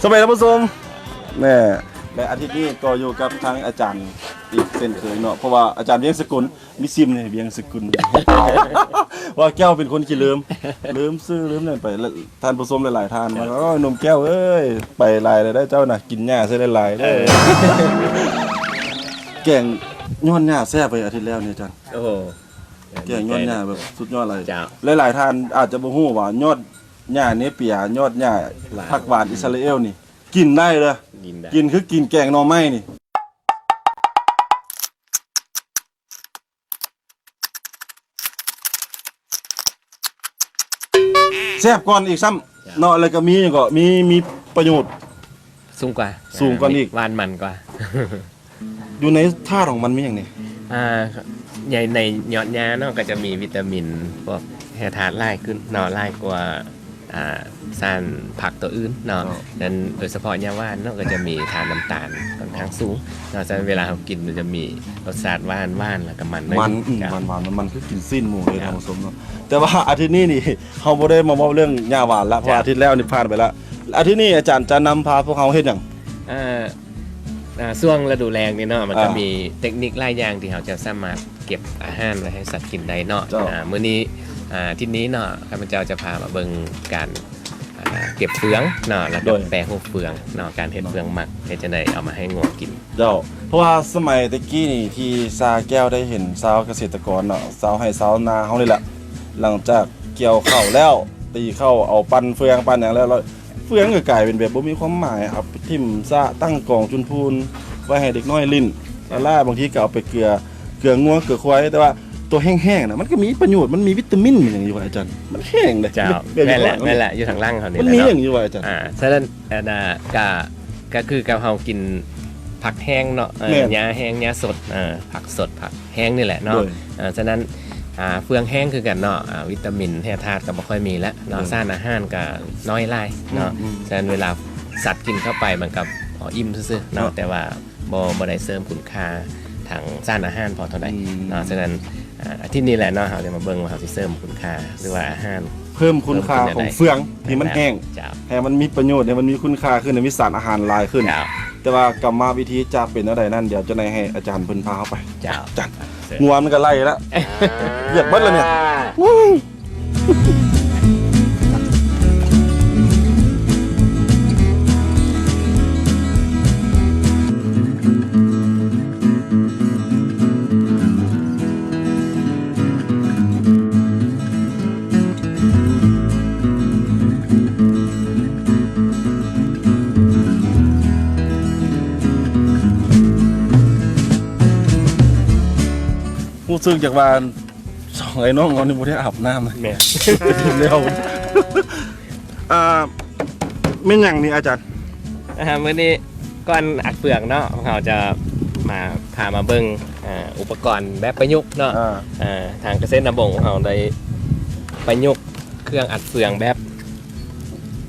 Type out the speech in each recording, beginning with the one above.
ສະບາຍດີທ່ານຜູ້ຊົມ ແນ່ ແລະອາທິດນີ້ກໍຢູ່ກັບທາງອາຈານອີກເຊັ່ນເຄີຍເນາະ ເພາະວ່າອາຈານວຽງສະກຸນ ມີຊິມນີ້ ວຽງສະກຸນ ວ່າແກ້ວເປັນຄົນຂີ້ລືມ ລືມຊື່ລືມຫຍັງໄປ ແລະທ່ານຜູ້ຊົມຫຼາຍໆທ່ານວ່າ ໂອ້ຍ ໜຸ່ມແກ້ວເອີຍ ໄປຫຼາຍແລ້ວເດີເຈົ້ານະ ກິນຫຍ້າໃສ່ຫຼາຍໆເດີ ແກງຍ້ອນຫຍ້າແຊບເວີຍ ອາທິດແລ້ວນີ້ອາຈານ ໂອ້ໂຫ ແກງຍ້ອນຫຍ້າແບບສຸດຍອດເລີຍ ເຈົ້າ ຫຼາຍໆທ່ານອາດຈະບໍ່ຮູ້ວ່າຍອດຫຍ້າເນເປຍ ຍອດຫຍ້າຜັກຫວານອິດສະຣາເອວນີ້ ກິນໄດ້ເດີ ກິນໄດ້ ກິນຄືກິນແກງໜໍ່ໄມ້ນີ້ ແຊບກ່ອນອີກຊ້ຳ ເຈົ້າ ເນາະ ແລ້ວກໍມີຫຍັງກໍ ມີ ມີປະໂຫຍດ ສູງກວ່າ ສູງກວ່າອີກ ຫວານມັນກວ່າ ຢູ່ໃນທາດຂອງມັນມີຫຍັງແດ່? ອ່າ ໃນ ໃນຍອດຫຍ້າເນາະ ກໍຈະມີວິຕາມິນ ພວກແຮ່ທາດຫຼາຍຂຶ້ນເນາະ ຫຼາຍກວ່າ ອ່າ ສານຜັກຕົວອື່ນເນາະ ເຈົ້າ ນັ້ນໂດຍສະເພາະຫຍ້າຫວານເນາະ ກໍຈະມີທາດນ້ຳຕານຂ້ອນຂ້າງສູງເນາະ ສະນັ້ນເວລາເຮົາກິນມັນຈະມີລົດຊາດຫວານໆ ແລ້ວກໍມັນໜ້ອຍໜຶ່ງ ມັນ ເຈົ້າ ມັນ ມັນ ມັນຄືກິນຊີ້ນໝູເລີຍ ເຈົ້າ ທ່ານຜູ້ຊົມເນາະ ແຕ່ວ່າອາທິດນີ້ນີ້ ເຮົາບໍ່ໄດ້ມາເວົ້າເລື່ອງຫຍ້າຫວານລະ ເພາະວ່າ ເຈົ້າ ອາທິດແລ້ວນີ້ຜ່ານໄປລະ ອາທິດນີ້ອາຈານຈະນຳພາພວກເຮົາເຮັດຫຍັງ? ເອີ ອ່າ ຊ່ວງລະດູແລ້ງນີ້ເນາະ ມັນຈະ ອ່າ ມີເຕັກນິກຫຼາຍຢ່າງທີ່ເຮົາຈະສາມາດເກັບອາຫານໄວ້ໃຫ້ສັດກິນໄດ້ເນາະ ເຈົ້າ ອ່າ ມື້ນີ້ ອ່າ ອາທິດນີ້ເນາະ ຂ້າພະເຈົ້າຈະພາມາເບິ່ງການ ອ່າ ເກັບເຟືອງເນາະ ແລ້ວກໍ ໂດຍ ແປຮູບເຟືອງເນາະ ການເຮັດເຟືອງໝັກ ເຮັດຈັ່ງໃດເອົາມາໃຫ້ງົວກິນ ເຈົ້າ ເພາະວ່າສະໄໝແຕ່ກີ້ນີ້ທີ່ຊາແກ້ວໄດ້ເຫັນຊາວກະເສດຕະກອນເນາະ ຊາວໄຮ່ຊາວນາເຮົານີ້ແຫຼະ ຫຼັງຈາກກ່ຽວເຂົ້າແລ້ວ ຕີເຂົ້າ ເອົາປັ່ນເຟືອງ ປັ່ນຫຍັງແລ້ວ ເຟືອງກໍກາຍເປັນແບບບໍ່ມີຄວາມໝາຍ ເອົາໄປຖິ້ມຊະ ຕັ້ງກອງຈຸນພູນໄວ້ໃຫ້ເດັກນ້ອຍຫຼິ້ນ ລະລາຍ ບາງທີກໍເອົາໄປເກືອ ເກືອງົວເກືອຄວາຍ ແຕ່ວ່າຕົວແຫ້ງໆນະ ມັນກໍມີປະໂຫຍດ ມັນມີວິຕາມິນຫຍັງຢູ່ວ່າອາຈານ ມັນແຫ້ງເດ້ ເຈົ້າ ແມ່ນແຫຼະ ແມ່ນແຫຼະ ຢູ່ທາງຫຼັງເຮົານີ້ ມັນມີຫຍັງຢູ່ວ່າອາຈານ ອ່າ ສະນັ້ນ ອັນນ່າ ກະ ກະຄືກັບເຮົາກິນຜັກແຫ້ງເນາະ ເອີ ແມ່ນ ຫຍ້າແຫ້ງ ຫຍ້າສົດ ເອີ ຜັກສົດ ຜັກ ແຫ້ງນີ້ແຫຼະເນາະ ໂດຍ ເອີ ສະນັ້ນ ອ່າ ເຟືອງແຫ້ງຄືກັນເນາະ ອ່າ ວິຕາມິນແຮ່ທາດກໍບໍ່ຄ່ອຍມີແລ້ວເນາະ ໂດຍ ສານອາຫານກໍນ້ອຍຫຼາຍເນາະ ອືມໆ ສະນັ້ນເວລາສັດກິນເຂົ້າໄປມັນກໍພໍອີ່ມຊື່ໆເນາະ ເນາະ ແຕ່ວ່າບໍ່ ບໍ່ໄດ້ເສີມຄຸນຄ່າທາງສານອາຫານພໍເທົ່າໃດ ອືມ ເນາະ ສະນັ້ນ ອ່າ ອາທິດນີ້ແຫຼະເນາະ ເຮົາຈະມາເບິ່ງວ່າເຮົາຊິເສີມຄຸນຄ່າ ຫຼືວ່າອາຫານ ເພີ່ມຄຸນຄ່າຂອງເຟືອງທີ່ມັນແຫ້ງ ເຈົ້າ ໃຫ້ມັນມີປະໂຫຍດ ໃຫ້ມັນມີຄຸນຄ່າຂຶ້ນ ໃຫ້ມີສານອາຫານຫຼາຍຂຶ້ນ ເຈົ້າ ແຕ່ວ່າກຳມະວິທີຈະເປັນແນວໃດນັ້ນ ດຽວຈັ່ງໃດໃຫ້ອາຈານເພິ່ນພາເຮົາໄປ ເຈົ້າ ຈັດ ເຊີນ ງົວມັນກໍໄລ່ແລ້ວ ຢາກເບິດແລ້ວນີ້ ຮູ້ສຶກຢາກວ່າ ສອງໄອ້ນ້ອງເຮົານີ້ບໍ່ໄດ້ອາບນ້ຳນະ ແມ່ນ ແລ້ວ ອ່າ ແມ່ນຫຍັງນີ້ອາຈານ? ອ່າ ມື້ນີ້ກ່ອນອັດເຟືອງເນາະ ພວກເຮົາຈະມາ ພາມາເບິ່ງ ອ່າ ອຸປະກອນແບບປະຍຸກເນາະ ອ່າ ອ່າ ທາງກະເສດນາບົງຂອງເຮົາໄດ້ປະຍຸກເຄື່ອງອັດເຟືອງແບບ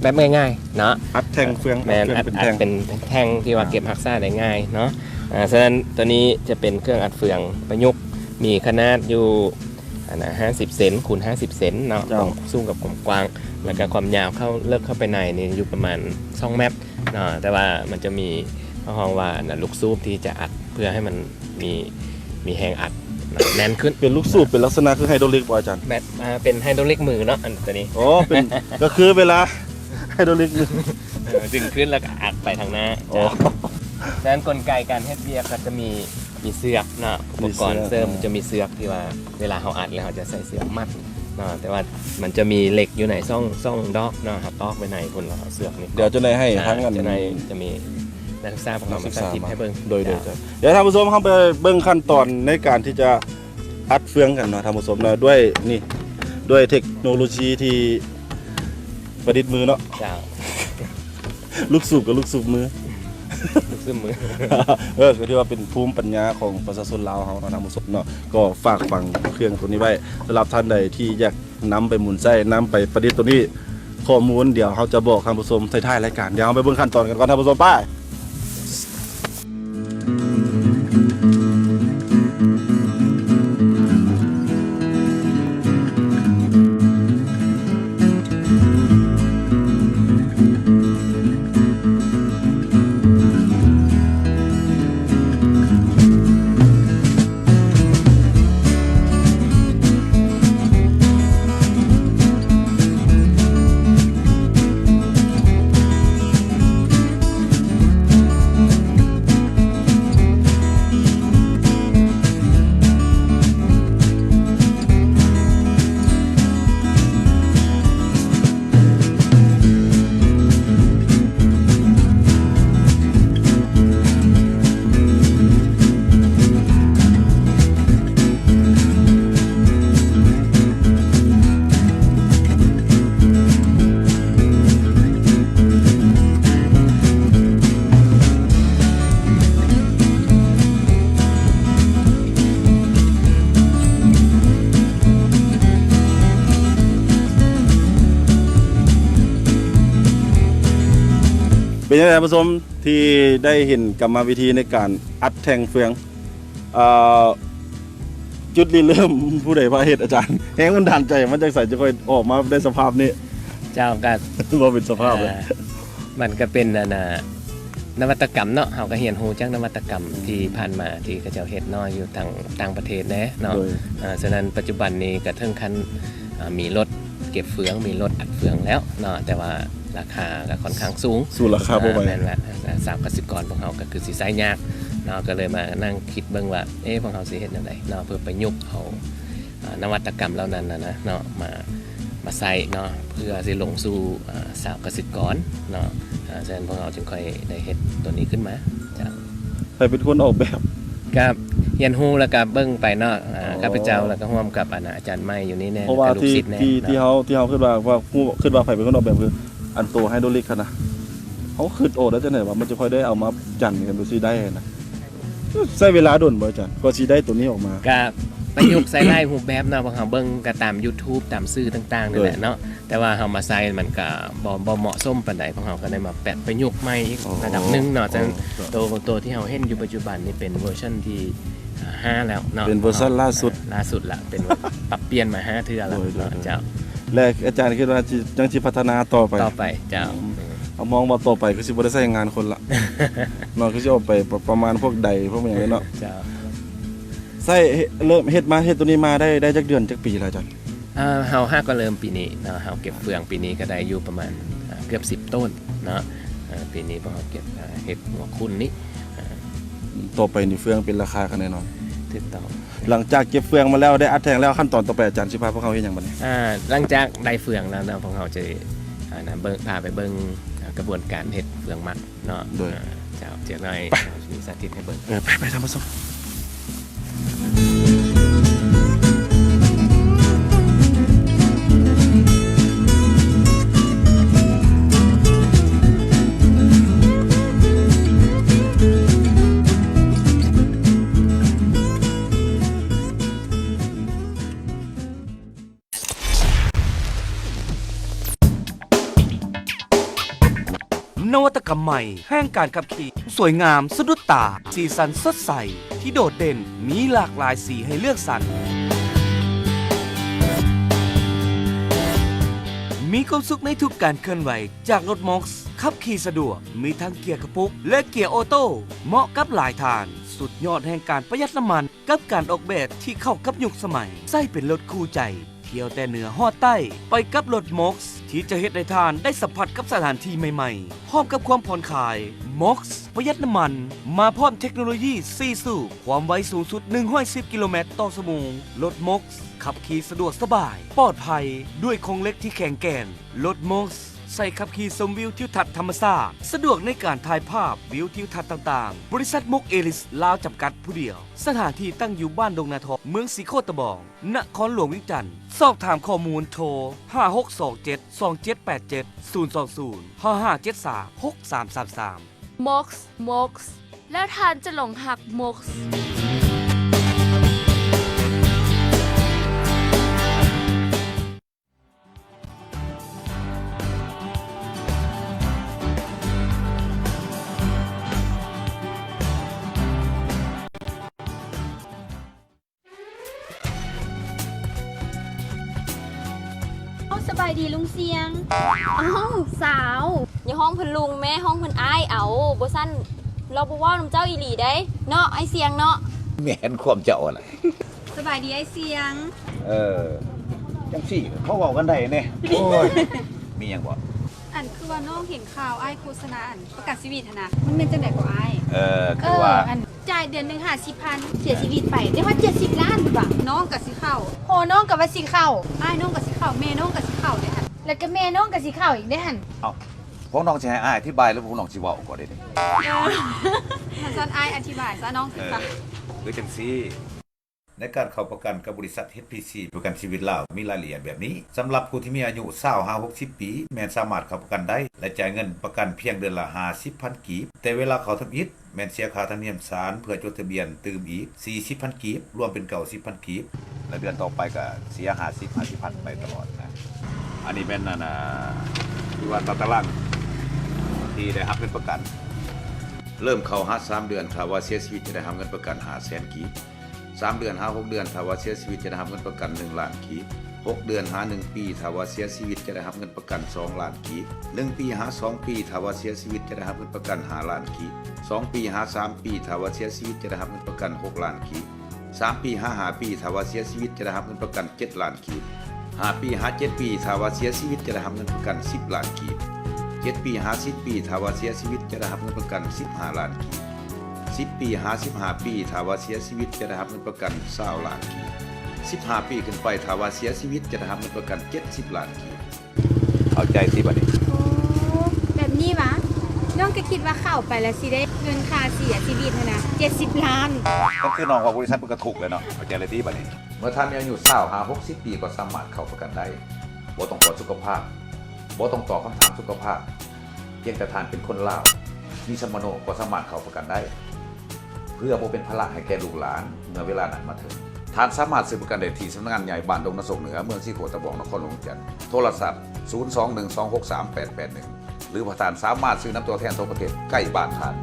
ແບບງ່າຍໆເນາະ ອັດແທ່ງເຟືອງ ແມ່ນ ອັດເປັນແທ່ງ ອັດເປັນແທ່ງທີ່ວ່າເກັບຮັກສາໄດ້ງ່າຍເນາະ ອ່າ ສະນັ້ນໂຕນີ້ຈະເປັນເຄື່ອງອັດເຟືອງປະຍຸກ ມີຂະໜາດຢູ່ ອັນນ່າ ຫ້າສິບເຊັນຄູນຫ້າສິບເຊັນເນາະ ເຈົ້າ ຄວາມສູງກັບຄວາມກວ້າງ ແລ້ວກໍຄວາມຍາວເຂົ້າເລິກເຂົ້າໄປໃນນີ້ຢູ່ປະມານສອງແມັດເນາະ ແຕ່ວ່າມັນຈະມີ ເຮົາຮ້ອງວ່າ ອັນນ່າ ລູກສູບທີ່ຈະອັດເພື່ອໃຫ້ມັນ ມີ ມີແຮງອັດແໜ້ນຂຶ້ນ ເປັນລູກສູບ ເປັນລັກສະນະຄືໄຮໂດຣລິກບໍ່ອາຈານ? ແບບ ອ່າ ເປັນໄຮໂດຣລິກມືເນາະ ອັນໂຕນີ້ ອໍ ເປັນ ກໍຄືເວລາໄຮໂດຣລິກມື ເອີ ດຶງຂຶ້ນແລ້ວກໍອັດໄປທາງໜ້າ ອໍ ສະນັ້ນກົນໄກການເຮັດວຽກກໍຈະມີ ມີເຊືອກເນາະ ອຸປະກອນເສີມ ມີເຊືອກ ຈະມີເຊືອກທີ່ວ່າເວລາເຮົາອັດແລ້ວເຮົາຈະໃສ່ເຊືອກມັດເນາະ ແຕ່ວ່າມັນຈະມີເຫຼັກຢູ່ໃນຊ່ອງ ຊ່ອງດອກເນາະ ເຮົາຕອກໄວ້ໃນພຸ້ນ ແລ້ວເອົາເຊືອກນີ້ ດຽວຈະໄດ້ໃຫ້ທາງ ອ່າ ອັນ ຈະໄດ້ ຈະມີ ນັກສຶກສາຂອງເຮົາມາສາທິດໃຫ້ເບິ່ງ ໂດຍ ໂດຍ ເຈົ້າ ດຽວທ່ານຜູ້ຊົມ ເຮົາໄປເບິ່ງຂັ້ນຕອນໃນການທີ່ຈະອັດເຟືອງກັນເນາະ ທ່ານຜູ້ຊົມເນາະ ດ້ວຍນີ້ ດ້ວຍເທັກໂນໂລຊີທີ່ປະດິດມືເນາະ ເຈົ້າ ລູກສູບກັບລູກສູບມື ລູກສູບມື ເອີ ກໍຖືວ່າເປັນພູມປັນຍາຂອງປະຊາຊົນລາວເຮົາເນາະ ທ່ານຜູ້ຊົມເນາະ ກໍຝາກຝັງເຄື່ອງໂຕນີ້ໄວ້ ສຳລັບທ່ານໃດທີ່ຢາກ ນຳໄປໝູນໃຊ້ ນຳໄປປະດິດໂຕນີ້ ຂໍ້ມູນດຽວເຮົາຈະບອກທ່ານຜູ້ຊົມທ້າຍໆລາຍການ ດຽວເຮົາໄປເບິ່ງຂັ້ນຕອນກັນກ່ອນທ່ານຜູ້ຊົມ ໄປ. ປັນຈັ່ງໃດທ່ານຜູ້ຊົມທີ່ໄດ້ເຫັນກຳມະວິທີໃນການອັດແທ່ງເຟືອງ? ເອີ ຈຸດລິເລີ່ມຜູ້ໃດພາເຮັດອາຈານ? ແຮງບັນດານໃຈມາຈາກໃສ ຈຶ່ງຄ່ອຍອອກມາໄດ້ສະພາບນີ້? ເຈົ້າ ກໍ ບໍ່ເປັນສະພາບເລີຍ. ເອີ ມັນກໍເປັນ ອັນນ່າ ນະວັດຕະກຳເນາະ, ເຮົາກໍຮຽນຮູ້ຈາກນະວັດຕະກຳທີ່ຜ່ານມາທີ່ເຂົາເຈົ້າເຮັດເນາະ ຢູ່ທາງຕ່າງປະເທດແດ່ເນາະ. ໂດຍ ເອີ ສະນັ້ນປັດຈຸບັນນີ້ກໍເຖິງຂັ້ນ ອ່າ ມີລົດເກັບເຟືອງ ມີລົດອັດເຟືອງແລ້ວເນາະ, ແຕ່ວ່າລາຄາກໍຄ່ອນຂ້າງສູງ ສູ້ລາຄາບໍ່ໄຫວ. ແມ່ນລະ ຊາວກະສິກອນພວກເຮົາກໍຄືຊິໃຊ້ຍາກເນາະ, ກໍເລີຍມານັ່ງຄິດເບິ່ງວ່າ ເອ ພວກເຮົາຊິເຮັດແນວໃດເນາະ ເພື່ອປະຍຸກເອົາ ອ່າ ນະວັດຕະກຳເຫຼົ່ານັ້ນນະເນາະ ມາ ມາໃຊ້ເນາະ ເພື່ອຊິລົງສູ່ ອ່າ ຊາວກະສິກອນເນາະ. ອ່າ ສະນັ້ນພວກເຮົາຈຶ່ງຄ່ອຍໄດ້ເຮັດໂຕນີ້ຂຶ້ນມາ. ເຈົ້າ. ໃຜເປັນຄົນອອກແບບ? ກໍຮຽນຮູ້ແລ້ວກໍເບິ່ງໄປເນາະ. ອ່າ ອໍ ຂ້າພະເຈົ້າ ແລ້ວກໍຮ່ວມກັບ ອັນ ອາຈານໃໝ່ຢູ່ນີ້ແດ່ ເພາະວ່າ ແລ້ວກໍລູກສິດແດ່ ທີ່ ເນາະ ທີ່ເຮົາ ທີ່ເຮົາຄິດວ່າ ວ່າ ຄິດວ່າໃຜເປັນຄົນອອກແບບ ຄືອັນໂຕໄຮໂດຣລິກຫັ້ນນະ ເຮົາຄິດອອກໄດ້ຈັ່ງໃດວ່າມັນຈະຄ່ອຍໄດ້ເອົາມາຢັນກັນໂດຍຊິໄດ້ຫັ້ນນະ? ໃຊ້ເວລາດົນບໍ່ອາຈານ ກວ່າຊິໄດ້ໂຕນີ້ອອກມາ? ກະປະຍຸກໃຊ້ຫຼາຍຮູບແບບເນາະ, ພວກເຮົາເບິ່ງກະຕາມ YouTube ຕາມສື່ຕ່າງໆນີ້ແຫຼະເນາະ. ໂດຍ ແຕ່ວ່າເຮົາມາໃຊ້ມັນກະບໍ່ ບໍ່ເໝາະສົມປານໃດ, ພວກເຮົາກໍໄດ້ມາແປະປະຍຸກໃໝ່ອີກ ອໍ ລະດັບໜຶ່ງເນາະ. ອໍ ຈັ່ງ ອໍ ໂຕ ໂຕທີ່ເຮົາເຫັນຢູ່ປັດຈຸບັນນີ້ເປັນເວີຊັນທີ່ ອ່າ ຫ້າແລ້ວເນາະ, ເປັນເວີຊັນລ່າສຸດ ອ່າ ລ່າສຸດລະ ເປັນ ປັບປ່ຽນມາຫ້າເທື່ອລະ ໂດຍ ໂດຍ ເນາະ. ໂດຍ ເຈົ້າ. ແລະອາຈານຄິດວ່າຊິ ຍັງຊິພັດທະນາຕໍ່ໄປ? ຕໍ່ໄປ ເຈົ້າ. ອືມ ເຮົາມອງວ່າຕໍ່ໄປຄືຊິບໍ່ໄດ້ໃຊ້ງານຄົນລະ ເນາະ, ຄືຊິອອກໄປປະ ປະມານພວກໃດພວກຫຍັງເລີຍເນາະ. ເຈົ້າ. ໃຊ້ ເລີ່ມເຮັດມາ ເຮັດໂຕນີ້ມາໄດ້ ໄດ້ຈັກເດືອນຈັກປີແລ້ວອາຈານ? ເອີ ເຮົາຫາກໍເລີ່ມປີນີ້ເນາະ, ເຮົາເກັບເຟືອງປີນີ້ກໍໄດ້ຢູ່ປະມານ ອ່າ ເກືອບສິບໂຕນເນາະ. ເອີ ປີນີ້ພວກເຮົາເກັບ ອ່າ ເຮັດຫົວຂຸນນີ້ ອ່າ ຕໍ່ໄປນີ້ເຟືອງເປັນລາຄາກັນແນ່ນອນ. ຖືກຕ້ອງ. ຫຼັງຈາກເກັບເຟືອງມາແລ້ວ ໄດ້ອັດແທ່ງແລ້ວ ຂັ້ນຕອນຕໍ່ໄປອາຈານຊິພາພວກເຮົາເຮັດຫຍັງບັດນີ້? ອ່າ ຫຼັງຈາກໄດ້ເຟືອງແລ້ວເນາະ ພວກເຮົາຈະ ອ່າ ນຳເບິ່ງ ພາໄປເບິ່ງ ອ່າ ກະບວນການເຮັດເຟືອງໝັກເນາະ. ໂດຍ. ອ່າ ເຈົ້າ ຈັກໜ້ອຍ ໄປ ມີສາທິດໃຫ້ເບິ່ງ. ເອີ ໄປ ໄປ ທ່ານຜູ້ຊົມ. ນະວັດຕະກຳໃໝ່ແຫ່ງການຂັບຂີ່ ສວຍງາມສະດຸດຕາ, ສີສັນສົດໃສທີ່ໂດດເດັ່ນ, ມີຫຼາກຫຼາຍສີໃຫ້ເລືອກສັນ. ມີຄວາມສຸກໃນທຸກການເຄື່ອນໄຫວຈາກລົດ Mox. ຂັບຂີ່ສະດວກ, ມີທັງເກຍກະປຸກ ແລະ ເກຍໂອໂຕ້, ເໝາະກັບຫຼາຍທ່ານ. ສຸດຍອດແຫ່ງການປະຢັດນ້ຳມັນ ກັບການອອກແບບທີ່ເຂົ້າກັບຍຸກສະໄໝ, ໃຊ້ເປັນລົດຄູ່ໃຈ, ທ່ຽວແຕ່ເໜືອຮອດໃຕ້ ໄປກັບລົດ Mox ທີ່ຈະເຮັດໃຫ້ທ່ານໄດ້ສຳຜັດກັບສະຖານທີ່ໃໝ່ໆ ພ້ອມກັບຄວາມຜ່ອນຄາຍ. Mox ປະຢັດນ້ຳມັນ ມາພ້ອມເທັກໂນໂລຢີສີ່ສູບ, ຄວາມໄວສູງສຸດໜຶ່ງຮ້ອຍສິບກິໂລແມັດຕໍ່ຊົ່ວໂມງ. ລົດ Mox ຂັບຂີ່ສະດວກສະບາຍ, ປອດໄພ, ດ້ວຍໂຄງເຫຼັກທີ່ແຂງແກ່ນ. ລົດ Mox ໃຊ້ຂັບຂີ່ຊົມວິວທິວທັດທຳມະຊາດ, ສະດວກໃນການຖ່າຍພາບວິວທິວທັດຕ່າງໆ. ບໍລິສັດ Mox Elis ລາວ ຈຳກັດຜູ້ດຽວ. ສະຖານທີ່ຕັ້ງຢູ່ບ້ານດົງນາທອງ, ເມືອງສີໂຄດຕະບອງ, ນະຄອນຫຼວງວຽງຈັນ. ສອບຖາມຂໍ້ມູນໂທ ຫ້າຫົກສອງເຈັດ ສອງເຈັດແປດເຈັດ ສູນສອງສູນ ຫ້າຫ້າເຈັດສາມ ຫົກສາມສາມສາມ. Mox Mox ແລ້ວທ່ານຈະຫຼົງຮັກ Mox. ເອົ້າ ສະບາຍດີລຸງຊຽງ. ເອົ້າ ສາວ ຢ່າຮ້ອງເພິ່ນລຸງແມ້ ຮ້ອງເພິ່ນອ້າຍເອົາ. ບໍ່ຊັ້ນລາວບໍ່ເວົ້ານຳເຈົ້າອີ່ຫຼີເດ້ ເນາະ ອ້າຍຊຽງເນາະ. ແມ່ນຄວາມເຈົ້າຫັ້ນລະ. ສະບາຍດີອ້າຍຊຽງ. ເອີ ຈັ່ງຊີ້ເຂົາເວົ້າກັນໄດ້ແນ່. ໂອ້ຍ ມີຫຍັງບໍ່? ອັນຄືວ່ານ້ອງເຫັນຂ່າວອ້າຍໂຄສະນາອັນປະກັນຊີວິດຫັ້ນນະ ມັນແມ່ນຈັ່ງໃດກໍອ້າຍ? ເອີ ຄືວ່າ ເອີ ອັນ ຈ່າຍເດືອນໜຶ່ງຫ້າສິບພັນ ເສຍຊີວິດໄປ ໄດ້ຮອດເຈັດສິບລ້ານພຸ້ນວ່າ. ນ້ອງກໍຊິເຂົ້າ ພໍ່ນ້ອງກໍວ່າຊິເຂົ້າ ອ້າຍນ້ອງກໍຊິເຂົ້າ ແມ່ນ້ອງກໍຊິເຂົ້າເດ້ຫັ້ນ ແລ້ວກໍແມ່ນ້ອງກໍຊິເຂົ້າອີກເດ້ຫັ້ນ. ເອົ້າ ພວກນ້ອງຊິໃຫ້ອ້າຍອະທິບາຍ ຫຼື ພວກນ້ອງຊິເວົ້າກ່ອນເດ້ນີ້? ເອີ ວ່າຊັ້ນ ອ້າຍອະທິບາຍຊະ ນ້ອງຊິເຂົ້າ. ເອີ ຄືຈັ່ງຊີ້ ໃນການເຂົ້າປະກັນກັບບໍລິສັດ ເອັດ ພີ ຊີ ປະກັນຊີວິດລາວ ມີລາຍລະອຽດແບບນີ້. ສຳລັບຜູ້ທີ່ມີອາຍຸຊາວຫາຫົກສິບປີ ແມ່ນສາມາດເຂົ້າປະກັນໄດ້ ແລະ ຈ່າຍເງິນປະກັນພຽງເດືອນລະຫ້າສິບພັນກີບ, ແຕ່ເວລາເຂົ້າທຳອິດ ແມ່ນເສຍຄ່າທຳນຽມສານເພື່ອຈົດທະບຽນຕື່ມອີກສີ່ສິບພັນກີບ, ລວມເປັນເກົ້າສິບພັນກີບ ແລະ ເດືອນຕໍ່ໄປກໍເສຍຫ້າສິບ ຫ້າສິບພັນໄປຕະຫຼອດນະ. ອັນນີ້ແມ່ນ ອັນ ນາ ຄືວ່າຕາຕະລາງ ທີ່ໄດ້ຮັບເງິນປະກັນ. ເລີ່ມເຂົ້າຫາສາມເດືອນ, ຖ້າວ່າເສຍຊີວິດຈະໄດ້ຮັບເງິນປະກັນຫ້າແສນກີບ. ສາມເດືອນຫາຫົກເດືອນ, ຖ້າວ່າເສຍຊີວິດຈະໄດ້ຮັບເງິນປະກັນໜຶ່ງລ້ານກີບ. ຫົກເດືອນຫາໜຶ່ງປີ, ຖ້າວ່າເສຍຊີວິດຈະໄດ້ຮັບເງິນປະກັນສອງລ້ານກີບ. ໜຶ່ງປີຫາສອງປີ, ຖ້າວ່າເສຍຊີວິດຈະໄດ້ຮັບເງິນປະກັນຫ້າລ້ານກີບ. ສອງປີຫາສາມປີ, ຖ້າວ່າເສຍຊີວິດຈະໄດ້ຮັບເງິນປະກັນຫົກລ້ານກີບ. ສາມປີຫາຫ້າປີ, ຖ້າວ່າເສຍຊີວິດຈະໄດ້ຮັບເງິນປະກັນເຈັດລ້ານກີບ. ຫ້າປີຫາເຈັດປີ, ຖ້າວ່າເສຍຊີວິດຈະໄດ້ຮັບເງິນປະກັນສິບລ້ານກີບ. ເຈັດປີຫາສິບປີ, ຖ້າວ່າເສຍຊີວິດຈະໄດ້ຮັບເງິນປະກັນສິບຫ້າລ້ານກີບ. ສິບປີຫາສິບຫ້າປີ, ຖ້າວ່າເສຍຊີວິດຈະໄດ້ຮັບເງິນປະກັນຊາວລ້ານກີບ. ສິບຫ້າປີຂຶ້ນໄປ, ຖ້າວ່າເສຍຊີວິດຈະໄດ້ຮັບເງິນປະກັນເຈັດສິບລ້ານກີບ. ເຂົ້າໃຈຕິບັດນີ້? ໂອ້ ແບບນີ້ຫວາ? ນ້ອງກໍຄິດວ່າເຂົ້າໄປແລ້ວຊິໄດ້ເງິນຄ່າເສຍຊີວິດຫັ້ນນະ ເຈັດສິບລ້ານ. ກໍຄືນ້ອງວ່າບໍລິສັດເພິ່ນກໍທຸກແລ້ວເນາະ. ເຂົ້າໃຈແລ້ວຕິບັດນີ້? ເມື່ອທ່ານມີອາຍຸຊາວຫາຫົກສິບປີ ກໍສາມາດເຂົ້າປະກັນໄດ້. ບໍ່ຕ້ອງກວດສຸຂະພາບ, ບໍ່ຕ້ອງຕອບຄຳຖາມສຸຂະພາບ, ພຽງແຕ່ທ່ານເປັນຄົນລາວ, ມີສຳມະໂນ ກໍສາມາດເຂົ້າປະກັນໄດ້. ເພື່ອບໍ່ເປັນພາລະໃຫ້ແກ່ລູກຫຼານເມື່ອເວລານັ້ນມາເຖິງ. ທ່ານສາມາດຊື້ປະກັນໄດ້ທີ່ສຳນັກງານໃຫຍ່ບ້ານດົງນາໂສກເໜືອ, ເມືອງສີໂຄດຕະບອງ, ນະຄອນຫຼວງວຽງຈັນ. ໂທລະສັບ ສູນສອງໜຶ່ງສອງຫົກສາມແປດແປດໜຶ່ງ ຫຼືວ່າທ່ານສາມາດຊື້ນຳຕົວແທນທົ່ວປະເທດໃກ້ບ້ານທ່ານ.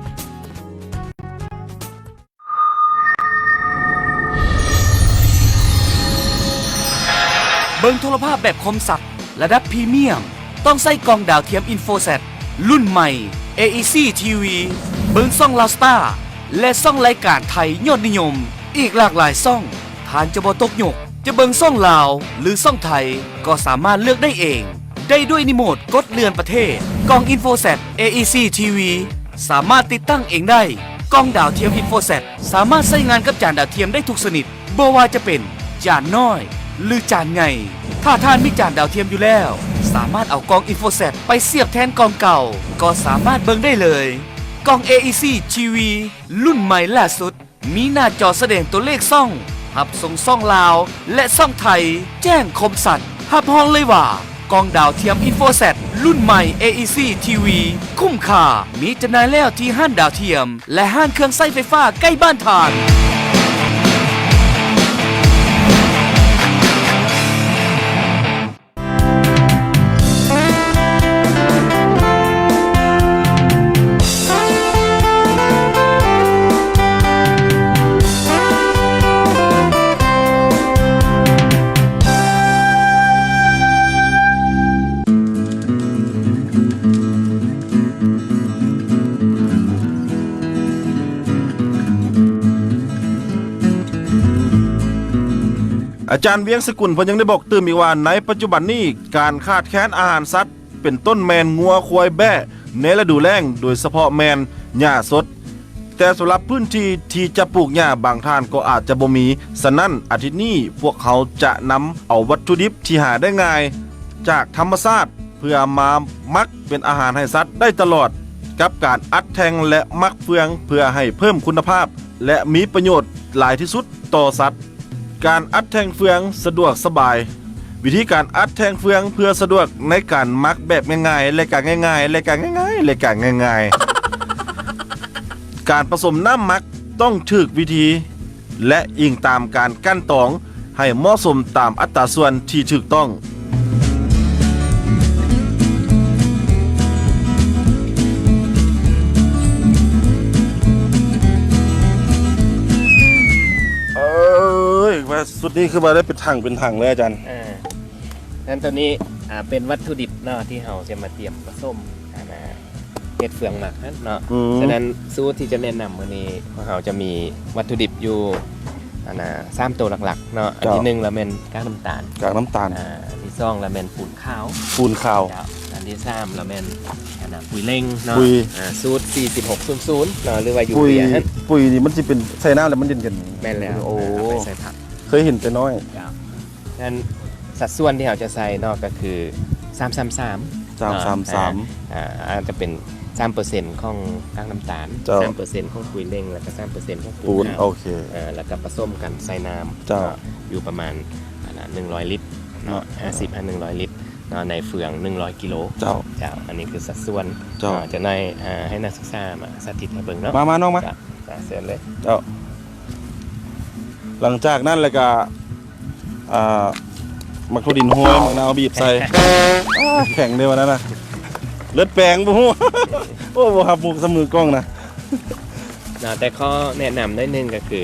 ເບິ່ງໂທລະພາບແບບຄົມຊັດ ລະດັບພຣີມຽມ ຕ້ອງໃຊ້ກ້ອງດາວທຽມ InfoSat ລຸ້ນໃໝ່ AEC TV ເບິ່ງຊ່ອງ Lastar ແລະ ຊ່ອງລາຍການໄທຍອດນິຍົມ ອີກຫຼາກຫຼາຍຊ່ອງ. ທ່ານຈະບໍ່ຕົກຍຸກ, ຈະເບິ່ງຊ່ອງລາວ ຫຼື ຊ່ອງໄທ ກໍສາມາດເລືອກໄດ້ເອງ, ໄດ້ດ້ວຍຣີໂມດກົດເລື່ອນປະເທດ. ກ້ອງ InfoSat AEC TV ສາມາດຕິດຕັ້ງເອງໄດ້. ກ້ອງດາວທຽມ InfoSat ສາມາດໃຊ້ງານກັບຈານດາວທຽມໄດ້ທຸກຊະນິດ, ບໍ່ວ່າຈະເປັນຈານນ້ອຍ ຫຼື ຈານໃຫຍ່. ຖ້າທ່ານມີຈານດາວທຽມຢູ່ແລ້ວ, ສາມາດເອົາກ້ອງ InfoSat ໄປສຽບແທນກ້ອງເກົ່າ ກໍສາມາດເບິ່ງໄດ້ເລີຍ. ກ້ອງ AEC TV ລຸ້ນໃໝ່ລ່າສຸດ ມີໜ້າຈໍສະແດງຕົວເລກຊ່ອງ, ຮັບສົ່ງຊ່ອງລາວ ແລະ ຊ່ອງໄທ ແຈ້ງຄົມຊັດ. ຮັບຮອງເລີຍວ່າ ກ້ອງດາວທຽມ InfoSat ລຸ້ນໃໝ່ AEC TV ຄຸ້ມຄ່າ. ມີຈຳໜ່າຍແລ້ວທີ່ຮ້ານດາວທຽມ ແລະ ຮ້ານເຄື່ອງໃຊ້ໄຟຟ້າໃກ້ບ້ານທ່ານ. ອາຈານ ວຽງສະກຸນ ເພິ່ນຍັງໄດ້ບອກຕື່ມອີກວ່າ ໃນປັດຈຸບັນນີ້ ການຂາດແຄນອາຫານສັດ ເປັນຕົ້ນແມ່ນງົວ, ຄວາຍ, ແບ້ ໃນລະດູແລ້ງ, ໂດຍສະເພາະແມ່ນຫຍ້າສົດ. ແຕ່ສຳລັບພື້ນທີ່ທີ່ຈະປູກຫຍ້າ ບາງທ່ານກໍອາດຈະບໍ່ມີ. ສະນັ້ນ, ອາທິດນີ້ພວກເຮົາຈະນຳເອົາວັດຖຸດິບທີ່ຫາໄດ້ງ່າຍຈາກທຳມະຊາດ ເພື່ອມາໝັກເປັນອາຫານໃຫ້ສັດໄດ້ຕະຫຼອດ, ກັບການອັດແທ່ງ ແລະ ໝັກເຟືອງ ເພື່ອໃຫ້ເພີ່ມຄຸນນະພາບ ແລະ ມີປະໂຫຍດຫຼາຍທີ່ສຸດຕໍ່ສັດ. ການອັດແທ່ງເຟືອງສະດວກສະບາຍ. ວິທີການອັດແທ່ງເຟືອງເພື່ອສະດວກໃນການໝັກແບບງ່າຍໆ ແລະ ກະງ່າຍໆ ແລະ ກະງ່າຍໆ ແລະ ກະງ່າຍໆ. ການປະສົມນ້ຳໝັກຕ້ອງຖືກວິທີ ແລະ ອີງຕາມການກັ່ນຕອງໃຫ້ເໝາະສົມຕາມອັດຕາສ່ວນທີ່ຖືກຕ້ອງ. ເອີຍ ວ່າຊຸດນີ້ຄືວ່າໄດ້ເປັນຖັງເປັນຖັງເລີຍອາຈານ. ເອີ ນັ້ນໂຕນີ້ ອ່າ ເປັນວັດຖຸດິບເນາະ ທີ່ເຮົາຈະມາຕຽມປະສົມ ອັນນ່າ ເຮັດເຟືອງໝັກຫັ້ນເນາະ. ອືມ ສະນັ້ນ ສູດທີ່ຈະແນະນຳມື້ນີ້ ພວກເຮົາຈະມີວັດຖຸດິບຢູ່ ອັນນ່າ ສາມໂຕຫຼັກໆເນາະ. ເຈົ້າ ອັນທີໜຶ່ງລະແມ່ນກາກນ້ຳຕານ ກາກນ້ຳຕານ. ອ່າ ອັນທີສອງລະແມ່ນປູນຂາວ ປູນຂາວ. ເຈົ້າ ອັນທີສາມລະແມ່ນ ອັນນ່າ ປຸຍເລັ່ງເນາະ. ປຸຍ ອ່າ ສູດສີ່ສິບຫົກສູນສູນເນາະ ຫຼືວ່າຢູເຣຍຫັ້ນ. ປຸຍນີ້ມັນຊິເປັນໃສ່ນ້ຳແລ້ວມັນເຢັນໆ. ແມ່ນແລ້ວ. ໂອ້ ເອົາໄປໃສ່ຜັກ ເຄີຍເຫັນແຕ່ນ້ອຍ. ເຈົ້າ ສະນັ້ນ ສັດສ່ວນທີ່ເຮົາຈະໃສ່ເນາະ ກໍຄື ສາມສາມສາມ ສາມສາມສາມ ເນາະ. ອ່າ ອາດຈະເປັນສາມເປີເຊັນຂອງກາກນ້ຳຕານ. ເຈົ້າ ສາມເປີເຊັນຂອງປຸຍເລັ່ງ ແລ້ວກໍສາມເປີເຊັນຂອງປູນ. ໂອເຄ. ເອີ ແລ້ວກໍປະສົມກັນໃສ່ນ້ຳ. ເຈົ້າ ເນາະ ຢູ່ປະມານ ອັນນ່າ ໜຶ່ງຮ້ອຍລິດເນາະ. ເອີ ຫ້າສິບຫາໜຶ່ງຮ້ອຍລິດເນາະ ໃນເຟືອງໜຶ່ງຮ້ອຍກິໂລ. ເຈົ້າ ເຈົ້າ ອັນນີ້ຄືສັດສ່ວນ. ເຈົ້າ ເນາະ ຈະໜ້ອຍ ເອີ ໃຫ້ນັກສຶກສາມາສາທິດໃຫ້ເບິ່ງເນາະ. ມາ ມາ ນ້ອງມາ. ເຈົ້າ ເຊີນເລີຍ. ເຈົ້າ ຫຼັງຈາກນັ້ນແລ້ວກະ ອ່າ ໝາກຖົ່ວດິນຫ້ວຍ ໝາກນາວບີບໃສ່. ອ່າ ແຂງເດ້ວັນນັ້ນນະ ເລືອດແປງບໍ່ຮູ້. ໂອ້ ບໍ່ຮັບມຸກຊະມືກ້ອງນະ ເນາະ. ແຕ່ຂໍ້ແນະນຳໜ້ອຍໜຶ່ງກໍຄື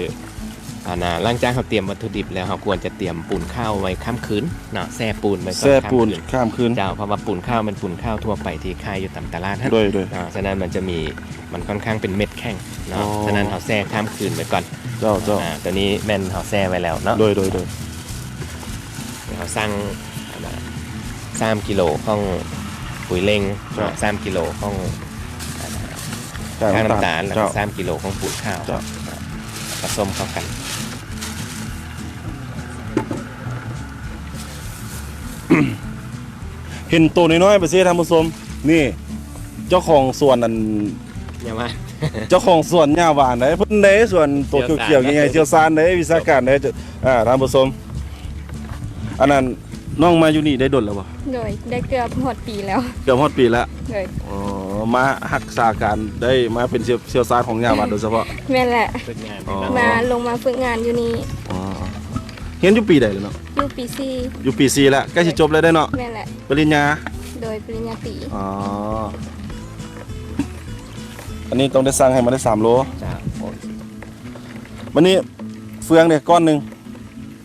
ອັນນ່າ ຫຼັງຈາກເຮົາຕຽມວັດຖຸດິບແລ້ວ ເຮົາຄວນຈະຕຽມປູນຂາວໄວ້ຄ້າມຄືນເນາະ ແຊ່ປູນໄວ້ກ່ອນ ແຊ່ປູນຂ້າມຄືນ ຂ້າມຄືນ. ເຈົ້າ ເພາະວ່າປູນຂາວແມ່ນປູນຂາວທົ່ວໄປທີ່ຂາຍຢູ່ຕາມຕະຫຼາດຫັ້ນ ໂດຍ ໂດຍ ເນາະ. ສະນັ້ນມັນຈະມີ ມັນຄ່ອນຂ້າງເປັນເມັດແຂງເນາະ ອໍ ສະນັ້ນເຮົາແຊ່ຂ້າມຄືນໄວ້ກ່ອນ ເຈົ້າ ເຈົ້າ. ອາ ຕົວນີ້ແມ່ນເຮົາແຊ່ໄວ້ແລ້ວເນາະ ໂດຍ ໂດຍ ໂດຍ. ເຮົາສັ່ງ ອັນນ່າ ສາມກິໂລຂອງປຸ໋ຍເລັ່ງເນາະ ເຈົ້າ ສາມກິໂລຂອງ ອັນນ່າ ກາກນ້ຳຕານ ກາກນ້ຳຕານ ແລ້ວກໍ ເຈົ້າ ສາມກິໂລຂອງປູນຂາວ ເຈົ້າ ເນາະ ປະສົມເຂົ້າກັນ. ເຫັນໂຕນ້ອຍໆ ໄປເຊ ທ່ານຜູ້ຊົມ ນີ້ ເຈົ້າຂອງສວນອັນ ຫຍ້າຫວານ ເຈົ້າຂອງສວນຫຍ້າຫວານໃດ໋ ເພິ່ນໃດ໋ ສວນໂຕຂຽວໆ ໃຫຍ່ໆ ຊ່ຽວຊານໃດ໋ ວິຊາການໃດ໋ ອ່າ ທ່ານຜູ້ຊົມ. ອັນນັ້ນ ນ້ອງມາຢູ່ນີ້ໄດ້ດົນແລ້ວບໍ່? ໂດຍ ໄດ້ເກືອບຮອດປີແລ້ວ ເກືອບຮອດປີແລ້ວ ໂດຍ. ອໍ ມາຮັກສາການໄດ້ ມາເປັນຊ່ຽວ ຊ່ຽວຊານຂອງຫຍ້າຫວານໂດຍສະເພາະ ແມ່ນແຫຼະ ຝຶກງານ ອໍ ມາ ລົງມາຝຶກງານຢູ່ນີ້ ອໍ. ຮຽນຢູ່ປີໃດແລ້ວເນາະ? ຢູ່ປີສີ່ ຢູ່ປີສີ່ແລ້ວ ໃກ້ຊິຈົບແລ້ວເດ້ເນາະ ແມ່ນແຫຼະ ປະລິນຍາ ໂດຍ ປະລິນຍາຕີ ອໍ. ອັນນີ້ຕ້ອງໄດ້ສັ່ງໃຫ້ມາໄດ້ສາມໂລ ເຈົ້າ ໂອເຄ. ບັດນີ້ເຟືອງເດ ກ້ອນໜຶ່ງ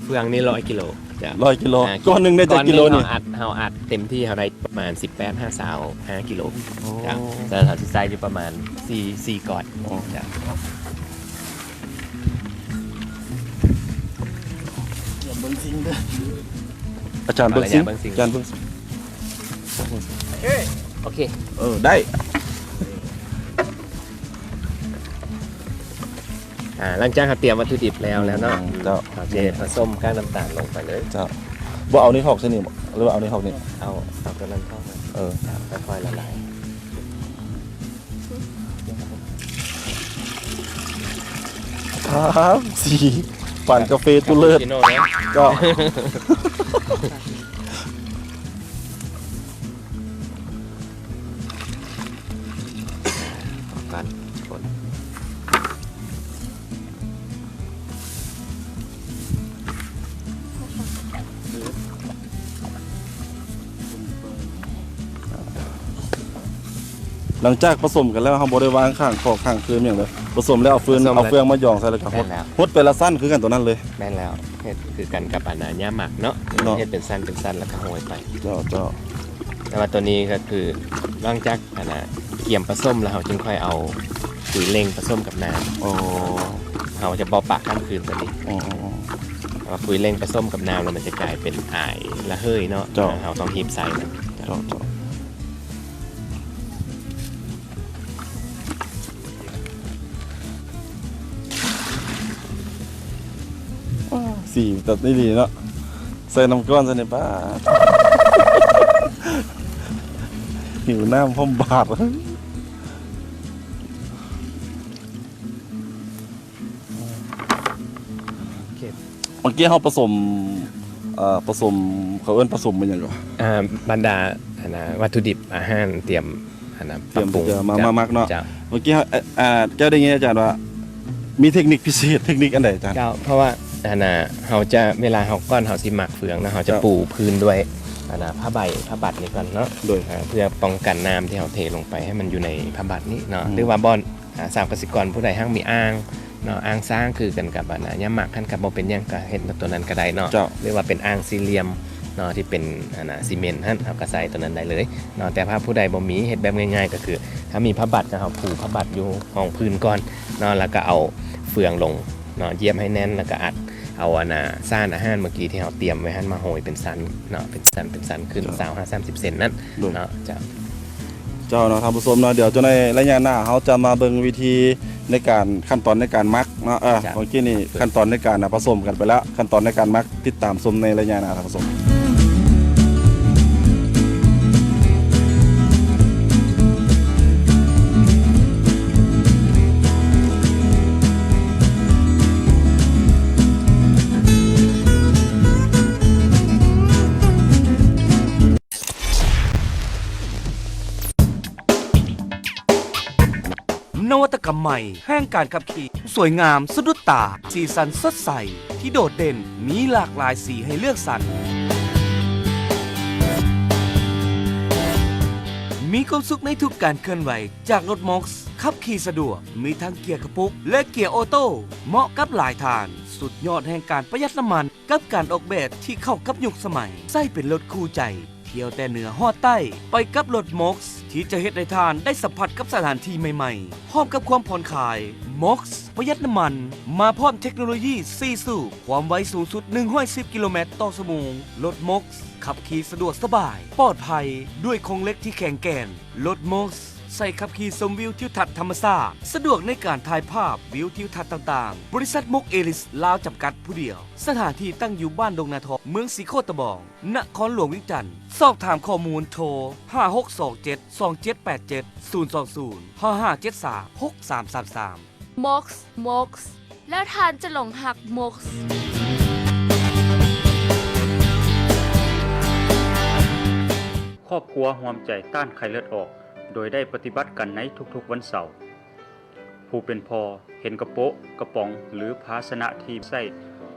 ເຟືອງນີ້ຮ້ອຍກິໂລ ເຈົ້າ ຮ້ອຍກິໂລ ອ່າ ກ້ອນໜຶ່ງໄດ້ຈັກກິໂລນີ້? ເຮົາອັດ ເຮົາອັດເຕັມທີ່ເຮົາໄດ້ປະມານສິບແປດຫາຊາວຫ້າກິໂລ ໂອ້ ເຈົ້າ. ສະນັ້ນເຮົາຊິໃສ່ຢູ່ປະມານສີ່ ສີ່ກ້ອນ ໂອ້ ເຈົ້າ. ອາຈານເບິ່ງຊິງ ອາຈານເບິ່ງຊິງ ອາຈານເບິ່ງຊິງ ໂອເຄ ໂອເຄ ເອີ ໄດ້. ອ່າ ຫຼັງຈາກເຮົາຕຽມວັດຖຸດິບແລ້ວ ອືມ ແລ້ວເນາະ ເຈົ້າ ເຮົາຈະປະສົມກາກນ້ຳຕານລົງໄປເລີຍ ເຈົ້າ. ບໍ່ເອົານີ້ຖອກຊະນີ້ບໍ່ ຫຼືວ່າເອົານີ້ຖອກນີ້? ເອົາ ເອົາຕົວນັ້ນຖອກມາ ເອີ ເຈົ້າ ຄ່ອຍໆລະລາຍ. ສາມ ສີ່ ປານກາເຟຕຸເລີດ ຄາປູຊິໂນ່ເນາະ ເຈົ້າ. ກັນຄົນ ຫຼັງຈາກປະສົມກັນແລ້ວ ເຮົາບໍ່ໄດ້ວາງຂ້າງຄອກຂ້າງຄືນຫຍັງເລີຍ ປະສົມແລ້ວເອົາຟືນ ປະສົມ ເອົາເຟືອງມາຢອງໃສ່ ແລ້ວກໍຫົດ ແມ່ນແລ້ວ ຫົດໄປລະຊັ້ນຄືກັນຕົວນັ້ນເລີຍ ແມ່ນແລ້ວ ເຮັດຄືກັນກັບອັນນ່າຫຍ້າໝາກເນາະ ເນາະ ເຮັດເປັນຊັ້ນເປັນຊັ້ນ ແລ້ວກໍໂຮຍໄປ ເຈົ້າ ເຈົ້າ. ແຕ່ວ່າຕົວນີ້ກໍຄືຫຼັງຈາກ ອັນນ່າ ກຽມປະສົມແລ້ວ ເຮົາຈຶ່ງຄ່ອຍເອົາປຸ໋ຍເລັ່ງປະສົມກັບນ້ຳ ອໍ ເຮົາຈະບໍ່ປະຄ້າງຄືນຕົວນີ້ ອໍ ເພາະວ່າປຸ໋ຍເລັ່ງປະສົມກັບນ້ຳແລ້ວ ມັນຈະກາຍເປັນອາຍລະເຫີຍເນາະ ເຈົ້າ ເຮົາຕ້ອງຮີບໃສ່ມັນ ເຈົ້າ ເຈົ້າ ເຈົ້າ. ສີແບບນີ້ດີເນາະ ໃສ່ນ້ຳກ້ອນໃສ່ໃນປາກ ຫິວນ້ຳພ້ອມບາດ. ເມື່ອກີ້ເຮົາປະສົມ ເອີ ປະສົມ ເຂົາເອີ້ນປະສົມເປັນຫຍັງກໍ? ອ່າ ບັນດາ ອັນນ່າ ວັດຖຸດິບອາຫານ ຕຽມ ອັນນ່າ ຕຽມ ປັບປຸງ ທີ່ຈະມາ ເຈົ້າ ມາໝັກເນາະ ເຈົ້າ. ເມື່ອກີ້ເຮົາ ເອີ ເຈົ້າໄດ້ຍິນອາຈານວ່າ ມີເທັກນິກພິເສດ ເທັກນິກອັນໃດອາຈານ? ເຈົ້າ ເພາະວ່າ ອັນນ່າ ເຮົາຈະ ເວລາເຮົາ ກ່ອນເຮົາຊິໝັກເຟືອງນະ ເຮົາຈະ ເຈົ້າ ປູພື້ນດ້ວຍ ອັນນ່າ ຜ້າໃບ ຜ້າບັດນີ້ກ່ອນເນາະ ໂດຍ ອ່າ ເພື່ອປ້ອງກັນນ້ຳທີ່ເຮົາເທລົງໄປໃຫ້ມັນຢູ່ໃນຜ້າບັດນີ້ເນາະ ອືມ ຫຼືວ່າບ່ອນ ອ່າ ຊາວກະສິກອນຜູ້ໃດຫາກມີອ່າງເນາະ ອ່າງຊ້າງຄືກັນກັບ ອັນນ່າ ຫຍ້າໝາກຫັ້ນ ກໍບໍ່ເປັນຫຍັງ ກໍເຮັດແບບຕົວນັ້ນກໍໄດ້ເນາະ ເຈົ້າ ຫຼືວ່າເປັນອ່າງສີ່ຫຼ່ຽມເນາະ ທີ່ເປັນ ອັນນ່າ ຊີເມັນຫັ້ນ ເຮົາກໍໃສ່ຕົວນັ້ນໄດ້ເລີຍເນາະ. ແຕ່ຖ້າຜູ້ໃດບໍ່ມີ ເຮັດແບບງ່າຍໆ ກໍຄືຖ້າມີຜ້າບັດ ກໍເຮົາປູຜ້າບັດຢູ່ຮອງພື້ນກ່ອນເນາະ ແລ້ວກໍເອົາເຟືອງລົງເນາະ ຢຽບໃຫ້ແໜ້ນ ແລ້ວກໍອັດ ເອົາ ອັນນ່າ ສານອາຫານເມື່ອກີ້ທີ່ເຮົາຕຽມໄວ້ຫັ້ນມາໂຮຍເປັນຊັ້ນເນາະ ເປັນຊັ້ນ ເປັນຊັ້ນຂຶ້ນ ເຈົ້າ ຊາວຫາສາມສິບເຊັນນັ້ນ ໂດຍ ເນາະ ເຈົ້າ. ເຈົ້າເນາະ ທ່ານຜູ້ຊົມເນາະ ດຽວເຈົ້າໃນໄລຍະໜ້າເຮົາຈະມາເບິ່ງວິທີໃນການ ຂັ້ນຕອນໃນການໝັກເນາະ ເອີ ເຈົ້າ ເມື່ອກີ້ນີ້ ເອີ ຂັ້ນຕອນໃນການ ອ່າ ປະສົມກັນໄປແລ້ວ ຂັ້ນຕອນໃນການໝັກ ຕິດຕາມຊົມໃນໄລຍະໜ້າ ທ່ານຜູ້ຊົມ. ນະວັດຕະກຳໃໝ່ແຫ່ງການຂັບຂີ່ ສວຍງາມສະດຸດຕາ ສີສັນສົດໃສທີ່ໂດດເດັ່ນ ມີຫຼາກຫຼາຍສີໃຫ້ເລືອກສັນ. ມີຄວາມສຸກໃນທຸກການເຄື່ອນໄຫວຈາກລົດ Mox ຂັບຂີ່ສະດວກ, ມີທັງເກຍກະປຸກ ແລະ ເກຍອໍໂຕ້ ເໝາະກັບຫຼາຍທ່ານ. ສຸດຍອດແຫ່ງການປະຢັດນ້ຳມັນ ກັບການອອກແບບທີ່ເຂົ້າກັບຍຸກສະໄໝ, ໃຊ້ເປັນລົດຄູ່ໃຈ, ທ່ຽວແຕ່ເໜືອຮອດໃຕ້ ໄປກັບລົດ Mox ທີ່ຈະເຮັດໃຫ້ທ່ານໄດ້ສຳຜັດກັບສະຖານທີ່ໃໝ່ໆ ພ້ອມກັບຄວາມຜ່ອນຄາຍ. Mox ປະຢັດນ້ຳມັນ ມາພ້ອມເທັກໂນໂລຢີສີ່ສູບ, ຄວາມໄວສູງສຸດໜຶ່ງຮ້ອຍສິບກິໂລແມັດຕໍ່ຊົ່ວໂມງ. ລົດ Mox ຂັບຂີ່ສະດວກສະບາຍ, ປອດໄພ ດ້ວຍໂຄງເຫຼັກທີ່ແຂງແກ່ນ. ລົດ Mox ໃຊ້ຂັບຂີ່ຊົມວິວທິວທັດທຳມະຊາດ, ສະດວກໃນການຖ່າຍພາບວິວທິວທັດຕ່າງໆ. ບໍລິສັດ Mox Elis ລາວ ຈຳກັດຜູ້ດຽວ. ສະຖານທີ່ຕັ້ງຢູ່ບ້ານດົງນາທອງ, ເມືອງສີໂຄດຕະບອງ, ນະຄອນຫຼວງວຽງຈັນ. ສອບຖາມຂໍ້ມູນໂທ ຫ້າຫົກສອງເຈັດ ສອງເຈັດແປດເຈັດ, ສູນສອງສູນ ຫ້າຫ້າເຈັດສາມ ຫົກສາມສາມສາມ. Mox Mox ແລ້ວທ່ານຈະຫຼົງຮັກ Mox. ຄອບຄົວຮ່ວມໃຈຕ້ານໄຂ້ເລືອດອອກ ໂດຍໄດ້ປະຕິບັດກັນໃນທຸກໆວັນເສົາ. ຜູ້ເປັນພໍ່ເຫັນກະໂປະ, ກະປ໋ອງ ຫຼື ພາຊະນະທີ່ໃຊ້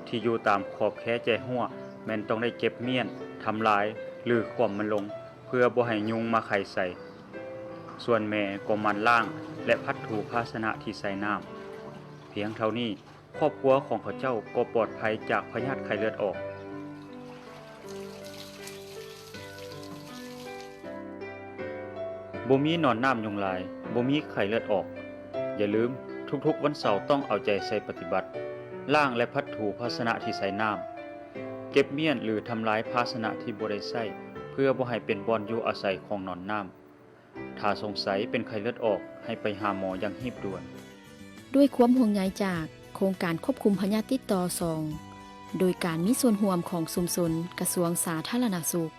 ທີ່ຢູ່ຕາມຂອບແຄແຈຮົ້ວ ແມ່ນຕ້ອງໄດ້ເກັບມ້ຽນ, ທຳລາຍ ຫຼື ຂວ້ຳມັນລົງ ເພື່ອບໍ່ໃຫ້ຍຸງມາໄຂ່ໃສ່. ສ່ວນແມ່ກໍໝັ່ນລ້າງ ແລະ ພັດຖູພາຊະນະທີ່ໃສ່ນ້ຳ. ພຽງເທົ່ານີ້, ຄອບຄົວຂອງເຂົາເຈົ້າກໍປອດໄພຈາກພະຍາດໄຂ້ເລືອດອອກ. ບໍ່ມີໜອນນ້ຳຍຸງລາຍ, ບໍ່ມີໄຂ້ເລືອດອອກ. ຢ່າລືມ, ທຸກໆວັນເສົາຕ້ອງເອົາໃຈໃສ່ປະຕິບັດ, ລ້າງ ແລະ ພັດຖູພາຊະນະທີ່ໃສ່ນ້ຳ, ເກັບມ້ຽນ ຫຼື ທຳລາຍພາຊະນະທີ່ບໍ່ໄດ້ໃຊ້ ເພື່ອບໍ່ໃຫ້ເປັນບ່ອນຢູ່ອາໄສຂອງໜອນນ້ຳ. ຖ້າສົງໄສເປັນໄຂ້ເລືອດອອກ, ໃຫ້ໄປຫາໝໍຢ່າງຮີບດ່ວນ. ດ້ວຍຄວາມຫ່ວງໃຍຈາກໂຄງການຄວບຄຸມພະຍາດຕິດຕໍ່ສອງ ໂດຍການມີສ່ວນຮ່ວມຂອງຊຸມຊົນ, ກະຊວງສາທາລະນະສຸກ.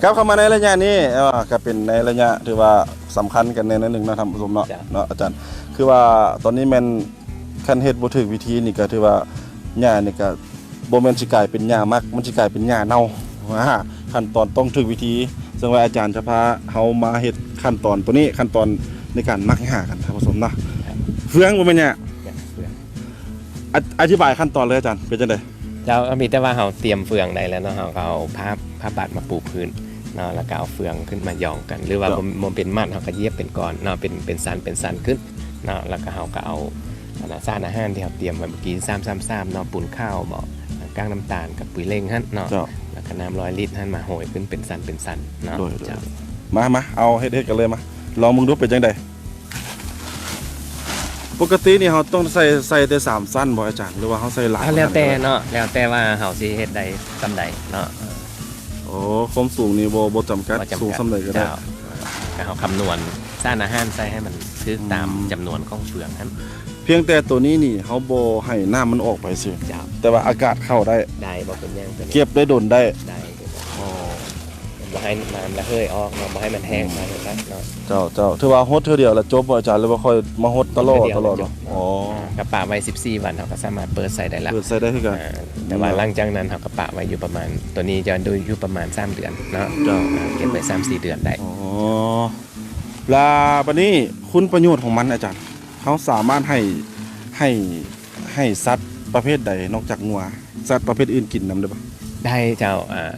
ກັບເຂົ້າມາໃນໄລຍະນີ້ ເອີ ກໍເປັນໃນໄລຍະ ຖືວ່າສຳຄັນກັນແດ່ໜ້ອຍໜຶ່ງເນາະ ທ່ານຜູ້ຊົມເນາະ ເນາະອາຈານ. ຄືວ່າຕອນນີ້ແມ່ນ ຄັນເຮັດບໍ່ຖືກວິທີນີ້ກໍຖືວ່າຫຍ້ານີ້ກໍບໍ່ແມ່ນຊິກາຍເປັນຫຍ້າໝັກ, ມັນຊິກາຍເປັນຫຍ້າເນົ່າ. ອາ ຂັ້ນຕອນຕ້ອງຖືກວິທີ, ເຊິ່ງວ່າອາຈານຈະພາເຮົາມາເຮັດຂັ້ນຕອນໂຕນີ້, ຂັ້ນຕອນໃນການໝັກຫຍ້າກັນ ທ່ານຜູ້ຊົມເນາະ. ເຟືອງ ບໍ່ແມ່ນຫຍ້າ. ອາ ອະທິບາຍຂັ້ນຕອນເລີຍອາຈານ, ເປັນຈັ່ງໃດ? ເຈົ້າ ກໍມີແຕ່ວ່າເຮົາຕຽມເຟືອງໄດ້ແລ້ວເນາະ, ເຮົາກໍເອົາຜ້າ ຜ້າບາດມາປູພື້ນເນາະ, ແລ້ວກໍເອົາເຟືອງຂຶ້ນມາຢອງກັນ ຫຼືວ່າ ເຈົ້າ ບໍ່ ບໍ່ເປັນມັດ ເຮົາກໍຢຽບເປັນກ້ອນເນາະ, ເປັນ ເປັນຊັ້ນ ເປັນຊັ້ນຂຶ້ນເນາະ, ແລ້ວກໍເຮົາກໍເອົາ ອັນນ່າ ສານອາຫານທີ່ເຮົາຕຽມໄວ້ເມື່ອກີ້ ສາມສາມສາມເນາະ, ປູນຂາວບໍ ກ້າງນ້ຳຕານກັບປຸ໋ຍເລັ່ງຫັ້ນເນາະ, ເຈົ້າ ແລ້ວກໍນ້ຳຮ້ອຍລິດຫັ້ນມາໂຫຍຂຶ້ນເປັນຊັ້ນ ເປັນຊັ້ນເນາະ. ໂດຍ ໂດຍ ເຈົ້າ ໂດຍ. ມາ ມາ ເອົາເຮັດ ເຮັດກັນເລີຍ ມາ ລອງເບິ່ງດູເປັນຈັ່ງໃດ. ປົກກະຕິນີ້ເຮົາຕ້ອງໃສ່ ໃສ່ແຕ່ສາມຊັ້ນບໍ່ອາຈານ ຫຼືວ່າເຮົາໃສ່ຫຼາຍກວ່ານັ້ນກໍໄດ້? ແລ້ວແຕ່ເນາະ, ແລ້ວແຕ່ວ່າເຮົາຊິເຮັດໄດ້ສ່ຳໃດເນາະ. ໂອ້ ຄວາມສູງນີ້ບໍ່ ບໍ່ຈຳກັດ, ບໍ່ຈຳກັດ ສູງສ່ຳໃດກໍໄດ້. ເຈົ້າ ກໍເຮົາຄຳນວນສານອາຫານໃສ່ໃຫ້ມັນຖືກຕາມ ອືມ ຈຳນວນຂອງເຟືອງຫັ້ນ. ພຽງແຕ່ໂຕນີ້ນີ້ເຮົາບໍ່ໃຫ້ນ້ຳມັນອອກໄປຊື່, ເຈົ້າ ແຕ່ວ່າອາກາດເຂົ້າໄດ້ ໄດ້ ບໍ່ເປັນຫຍັງ ເກັບໄດ້ດົນໄດ້. ໄດ້. ອໍ ບໍ່ໃຫ້ນ້ຳລະເຫີຍອອກເນາະ, ບໍ່ໃຫ້ມັນແຫ້ງ ອືມ ໄປເນາະ. ເຈົ້າ ເຈົ້າ ຖືວ່າຫົດເທື່ອດຽວແລ້ວຈົບບໍ່ອາຈານ ຫຼືວ່າຄ່ອຍມາຫົດຕະຫຼອດ ຫົດເທື່ອດຽວ ຕະຫຼອດເນາະ? ອໍ ກໍປະໄວ້ສິບສີ່ວັນ ເຮົາກໍສາມາດເປີດໃຊ້ໄດ້ລະ. ເປີດໃຊ້ໄດ້ຄືກັນ. ອ່າ ແຕ່ວ່າ ເນາະ ຫຼັງຈາກນັ້ນເຮົາກໍປະໄວ້ຢູ່ປະມານ ໂຕນີ້ຈະຢູ່ ຢູ່ປະມານສາມເດືອນເນາະ. ເຈົ້າ ເກັບໄວ້ສາມສີ່ເດືອນໄດ້. ອໍ ລະບາດນີ້ຄຸນປະໂຫຍດຂອງມັນອາຈານ ເຮົາສາມາດໃຫ້ ໃຫ້ ໃຫ້ສັດປະເພດໃດນອກຈາກງົວ? ສັດປະເພດອື່ນກິນນຳໄດ້ບໍ່? ໄດ້ເຈົ້າ. ອ່າ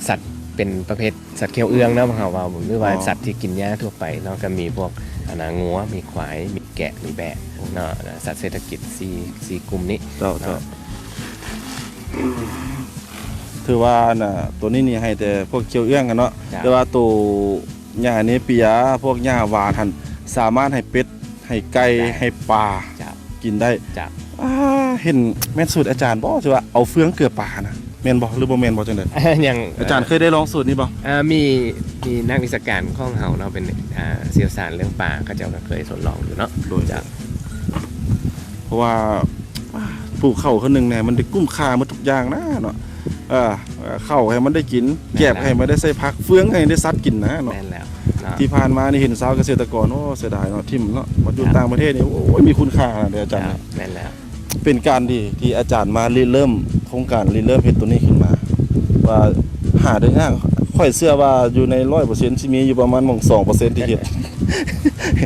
ສັດເປັນປະເພດສັດຂຽວເອື້ອງເນາະ ເຮົາເວົ້າ ຫຼືວ່າ ອໍ ສັດທີ່ກິນຫຍ້າທົ່ວໄປເນາະ, ກໍມີພວກ ອັນນ່າ ງົວ ມີຄວາຍ ມີແກະ ມີແບະ ໂອ້ ເນາະ, ສັດເສດຖະກິດ ສີ່ ສີ່ກຸ່ມນີ້. ເຈົ້າ ເຈົ້າ ເນາະ. ຖືວ່າ ອັນນ່າ ໂຕນີ້ນີ້ໃຫ້ແຕ່ພວກຂຽວເອື້ອງກັນເນາະ. ເຈົ້າ ແຕ່ວ່າໂຕຫຍ້າເນເປຍ ພວກຫຍ້າຫວານຫັ້ນ ສາມາດໃຫ້ເປັດ ໃຫ້ໄກ່ ໄດ້ ໃຫ້ປາ ເຈົ້າ ກິນໄດ້. ເຈົ້າ ອ່າ ເຫັນແມ່ນສູດອາຈານບໍ່ ທີ່ວ່າເອົາເຟືອງເກືອປານະ? ແມ່ນບໍ່ ຫຼືບໍ່ແມ່ນບໍ່ ຈັ່ງໃດ? ຍັງ ອາຈານເຄີຍໄດ້ລອງສູດນີ້ບໍ່? ເອີ ມີ ມີນັກວິຊາການຂອງເຮົາເນາະ ເປັນ ອ່າ ຊ່ຽວຊານເລື່ອງປາ ເຂົາເຈົ້າກໍເຄີຍທົດລອງຢູ່ເນາະ. ໂດຍ ເຈົ້າ ເພາະວ່າ ປູກເຂົ້າເທື່ອໜຶ່ງແນ່ ມັນໄດ້ກຸ້ມຄ່າໝົດທຸກຢ່າງນະເນາະ. ເອີ ເຂົ້າໃຫ້ມັນໄດ້ກິນ ແມ່ນແລ້ວ ແກບໃຫ້ມັນໄດ້ໃສ່ຜັກ ເຟືອງໃຫ້ໄດ້ສັດກິນນະເນາະ. ແມ່ນແລ້ວເນາະ ທີ່ຜ່ານມານີ້ເຫັນຊາວກະເສດຕະກອນ ໂອ້ ເສຍດາຍເນາະ ຖິ້ມເນາະ ມາຢູ່ ເຈົ້າ ຕ່າງປະເທດນີ້ ໂອ້ຍ ມີຄຸນຄ່າຂະໜາດໃດ ອາຈານ. ເຈົ້າ ແມ່ນແລ້ວ ເປັນການດີທີ່ອາຈານມາລິເລີ່ມໂຄງການ ລິເລີ່ມເຮັດໂຕນີ້ຂຶ້ນມາ ວ່າຫາໄດ້ຍາກ. ຂ້ອຍເຊື່ອວ່າຢູ່ໃນຮ້ອຍເປີເຊັນ ຊິມີຢູ່ປະມານໝ່ອງສອງເປີເຊັນທີ່ເຮັດ.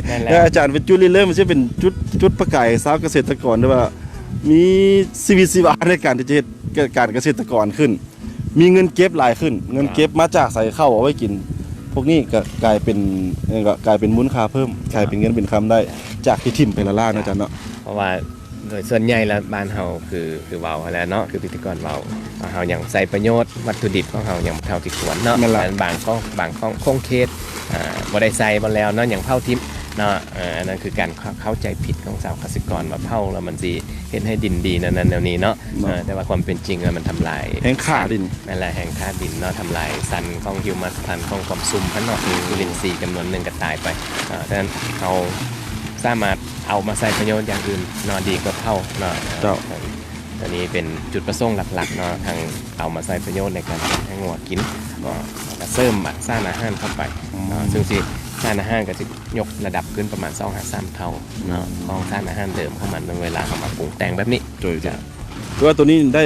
ແມ່ນແລ້ວ ແລະ ອາຈານເປັນຈຸດລິເລີ່ມ ຊິເປັນຈຸດ ຈຸດປະກາຍໃຫ້ຊາວກະເສດຕະກອນ ຫຼືວ່າມີຊີວິດຊີວາໃນການທີ່ຈະເຮັດການກະເສດຕະກອນຂຶ້ນ. ມີເງິນເກັບຫຼາຍຂຶ້ນ ເງິນເກັບມາຈາກໃສ ເຂົ້າເອົາໄວ້ກິນ ພວກນີ້ກໍກາຍເປັນ ເອີ ກໍກາຍເປັນມູນຄ່າເພີ່ມ ກາຍເປັນເງິນເປັນຄຳໄດ້ ຈາກທີ່ຖິ້ມໄປລ້າໆ ເນາະອາຈານເນາະ. ເພາະວ່າໂດຍສ່ວນໃຫຍ່ແລ້ວບ້ານເຮົາ ຄື ຄືເວົ້າຫັ້ນແຫຼະເນາະ ຄືພິທີກອນເວົ້າ ວ່າເຮົາຍັງໃຊ້ປະໂຫຍດວັດຖຸດິບຂອງເຮົາຍັງບໍ່ເທົ່າທີ່ຄວນເນາະ. ແມ່ນລະ ບາງຂອງ ບາງຂອງຂົງເຂດ ອ່າ ບໍ່ໄດ້ໃຊ້ໝົດແລ້ວເນາະ ຍັງເຜົາຖິ້ມເນາະ. ເອີ ອັນນັ້ນຄືການເຂົ້າ ເຂົ້າໃຈຜິດຂອງຊາວກະສິກອນ ວ່າເຜົາແລ້ວມັນຊິ ເຮັດໃຫ້ດິນດີແນວນັ້ນແນວນີ້ເນາະ. ເນາະ ເອີ ແຕ່ວ່າຄວາມເປັນຈິງແລ້ວມັນທຳລາຍ ແຮ່ງຂ້າດິນ ນັ້ນແຫຼະ ແຮ່ງຂ້າດິນເນາະ ທຳລາຍຊັ້ນຂອງ humus ຊັ້ນຂອງຄວາມຊຸ່ມຫັ້ນເນາະ ຈຸລິນຊີຈຳນວນໜຶ່ງກໍຕາຍໄປ. ເອີ ສະນັ້ນເຮົາສາມາດເອົາມາໃຊ້ປະໂຫຍດຢ່າງອື່ນເນາະ ດີກວ່າເຜົາເນາະ. ເຈົ້າ ອັນນີ້ເປັນຈຸດປະສົງຫຼັກໆເນາະ ທັງເອົາມາໃຊ້ປະໂຫຍດໃນການເຮັດໃຫ້ງົວກິນເນາະ ແລ້ວກໍເສີມສານອາຫານເຂົ້າໄປເນາະ ອືມ ຊຶ່ງຊິ ສານອາຫານກໍຊິຍົກລະດັບຂຶ້ນປະມານສອງຫາສາມເທົ່າເນາະ ຂອງສານອາຫານເດີມຂອງມັນ ເວລາເຮົາມາປຸງແຕ່ງແບບນີ້. ໂດຍ ໂດຍ ແຕ່ວ່າໂຕນີ້ໄດ້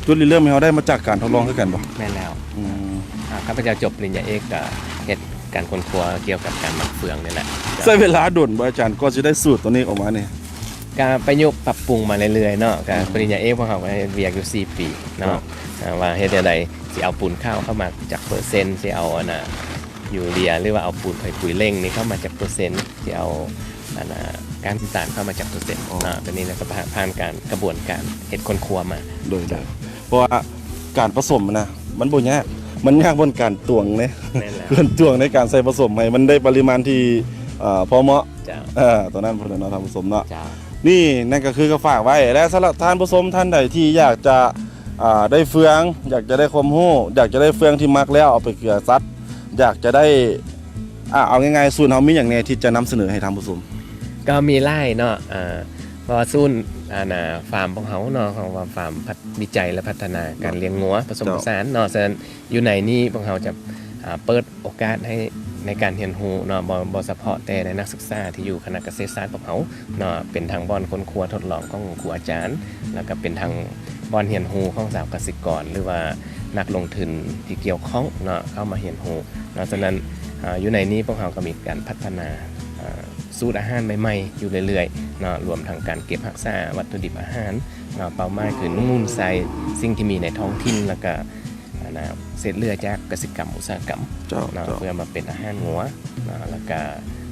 ຈຸດລິເລີ່ມໃຫ້ເຮົາໄດ້ມາຈາກການທົດລອງຄືກັນບໍ່? ແມ່ນແລ້ວ ອືມ ອ່າ ຂ້າພະເຈົ້າຈົບປະລິນຍາເອກ ກໍເຮັດການຄົ້ນຄວ້າກ່ຽວກັບການໝັກເຟືອງນີ້ແຫຼະ. ໃຊ້ເວລາດົນບໍ່ອາຈານ ກວ່າຊິໄດ້ສູດໂຕນີ້ອອກມານີ້? ກໍປະຍຸກປັບປຸງມາເລື້ອຍໆເນາະ ກໍ ອືມ ປະລິນຍາເອກພວກເຮົາກໍເຮັດວຽກຢູ່ສີ່ປີເນາະ ເນາະ ອ່າ ວ່າເຮັດແນວໃດ ຊິເອົາປູນຂາວເຂົ້າມາຈັກເປີເຊັນ ຊິເອົາອັນນ່າ ຢູເຣຍ ຫຼືວ່າເອົາປູນໄຜປຸຍເລັ່ງນີ້ເຂົ້າມາຈັກເປີເຊັນ ຊິເອົາອັນນ່າ ການນ້ຳຕານເຂົ້າມາຈັກເປີເຊັນ ອໍ ເນາະ ຕົວນີ້ແລ້ວກໍຜ່ານ ຜ່ານການ ກະບວນການເຮັດຄົ້ນຄວ້າມາ. ໂດຍ ໂດຍ ເພາະວ່າການປະສົມນະ ມັນບໍ່ຍາກ ມັນຍາກບ່ອນການຕວງເດ້. ແມ່ນແລ້ວ ການຕວງໃນການໃສ່ປະສົມໃຫ້ມັນໄດ້ປະລິມານທີ່ ເອີ ພໍເໝາະ. ເຈົ້າ ເອີ ຕົວນັ້ນເພິ່ນເນາະ ທ່ານຜູ້ຊົມເນາະ. ເຈົ້າ ນີ້ ນັ້ນກໍຄືກໍຝາກໄວ້ ແລະ ສຳລັບທ່ານຜູ້ຊົມທ່ານໃດທີ່ຢາກຈະ ອ່າ ໄດ້ເຟືອງ ຢາກຈະໄດ້ຄວາມຮູ້ ຢາກຈະໄດ້ເຟືອງທີ່ໝັກແລ້ວເອົາໄປເກືອສັດ ຢາກຈະໄດ້ ອ່າ ເອົາງ່າຍໆ ສູນເຮົາມີຫຍັງແດ່ທີ່ຈະນຳສະເໜີໃຫ້ທ່ານຜູ້ຊົມ? ກໍມີຫຼາຍເນາະ ອ່າ ເພາະວ່າສູນ ອັນນ່າ ຟາມຂອງເຮົາເນາະ ຂອງວ່າຟາມພັດ ວິໄຈ ແລະ ພັດທະນາການລ້ຽງງົວ ເຈົ້າ ປະສົມປະສານເນາະ ສະນັ້ນ ຢູ່ໃນນີ້ພວກເຮົາຈະ ອ່າ ເປີດໂອກາດໃຫ້ໃນການຮຽນຮູ້ເນາະ ບໍ່ ບໍ່ສະເພາະແຕ່ໃນນັກສຶກສາທີ່ຢູ່ຄະນະກະເສດສາດພວກເຮົາເນາະ ເປັນທັງບ່ອນຄົ້ນຄວ້າທົດລອງຂອງຄູອາຈານ ແລ້ວກໍເປັນທັງບ່ອນຮຽນຮູ້ຂອງຊາວກະສິກອນ ຫຼືວ່ານັກລົງທຶນທີ່ກ່ຽວຂ້ອງເນາະ ເຂົ້າມາຮຽນຮູ້ເນາະ. ສະນັ້ນ ອາ ຢູ່ໃນນີ້ພວກເຮົາກໍມີການພັດທະນາ ອາ ສູດອາຫານໃໝ່ໆຢູ່ເລື້ອຍໆເນາະ ລວມທັງການເກັບຮັກສາວັດຖຸດິບອາຫານເນາະ ເປົ້າໝາຍຄືໜູນໃສ່ສິ່ງທີ່ມີໃນທ້ອງຖິ່ນ ແລ້ວກໍ ອັນນ່າ ເສດເຫຼືອຈາກກະສິກຳອຸດສາຫະກຳ ເຈົ້າ ເນາະ ເຈົ້າ ເພື່ອມາເປັນອາຫານງົວເນາະ ແລ້ວກະ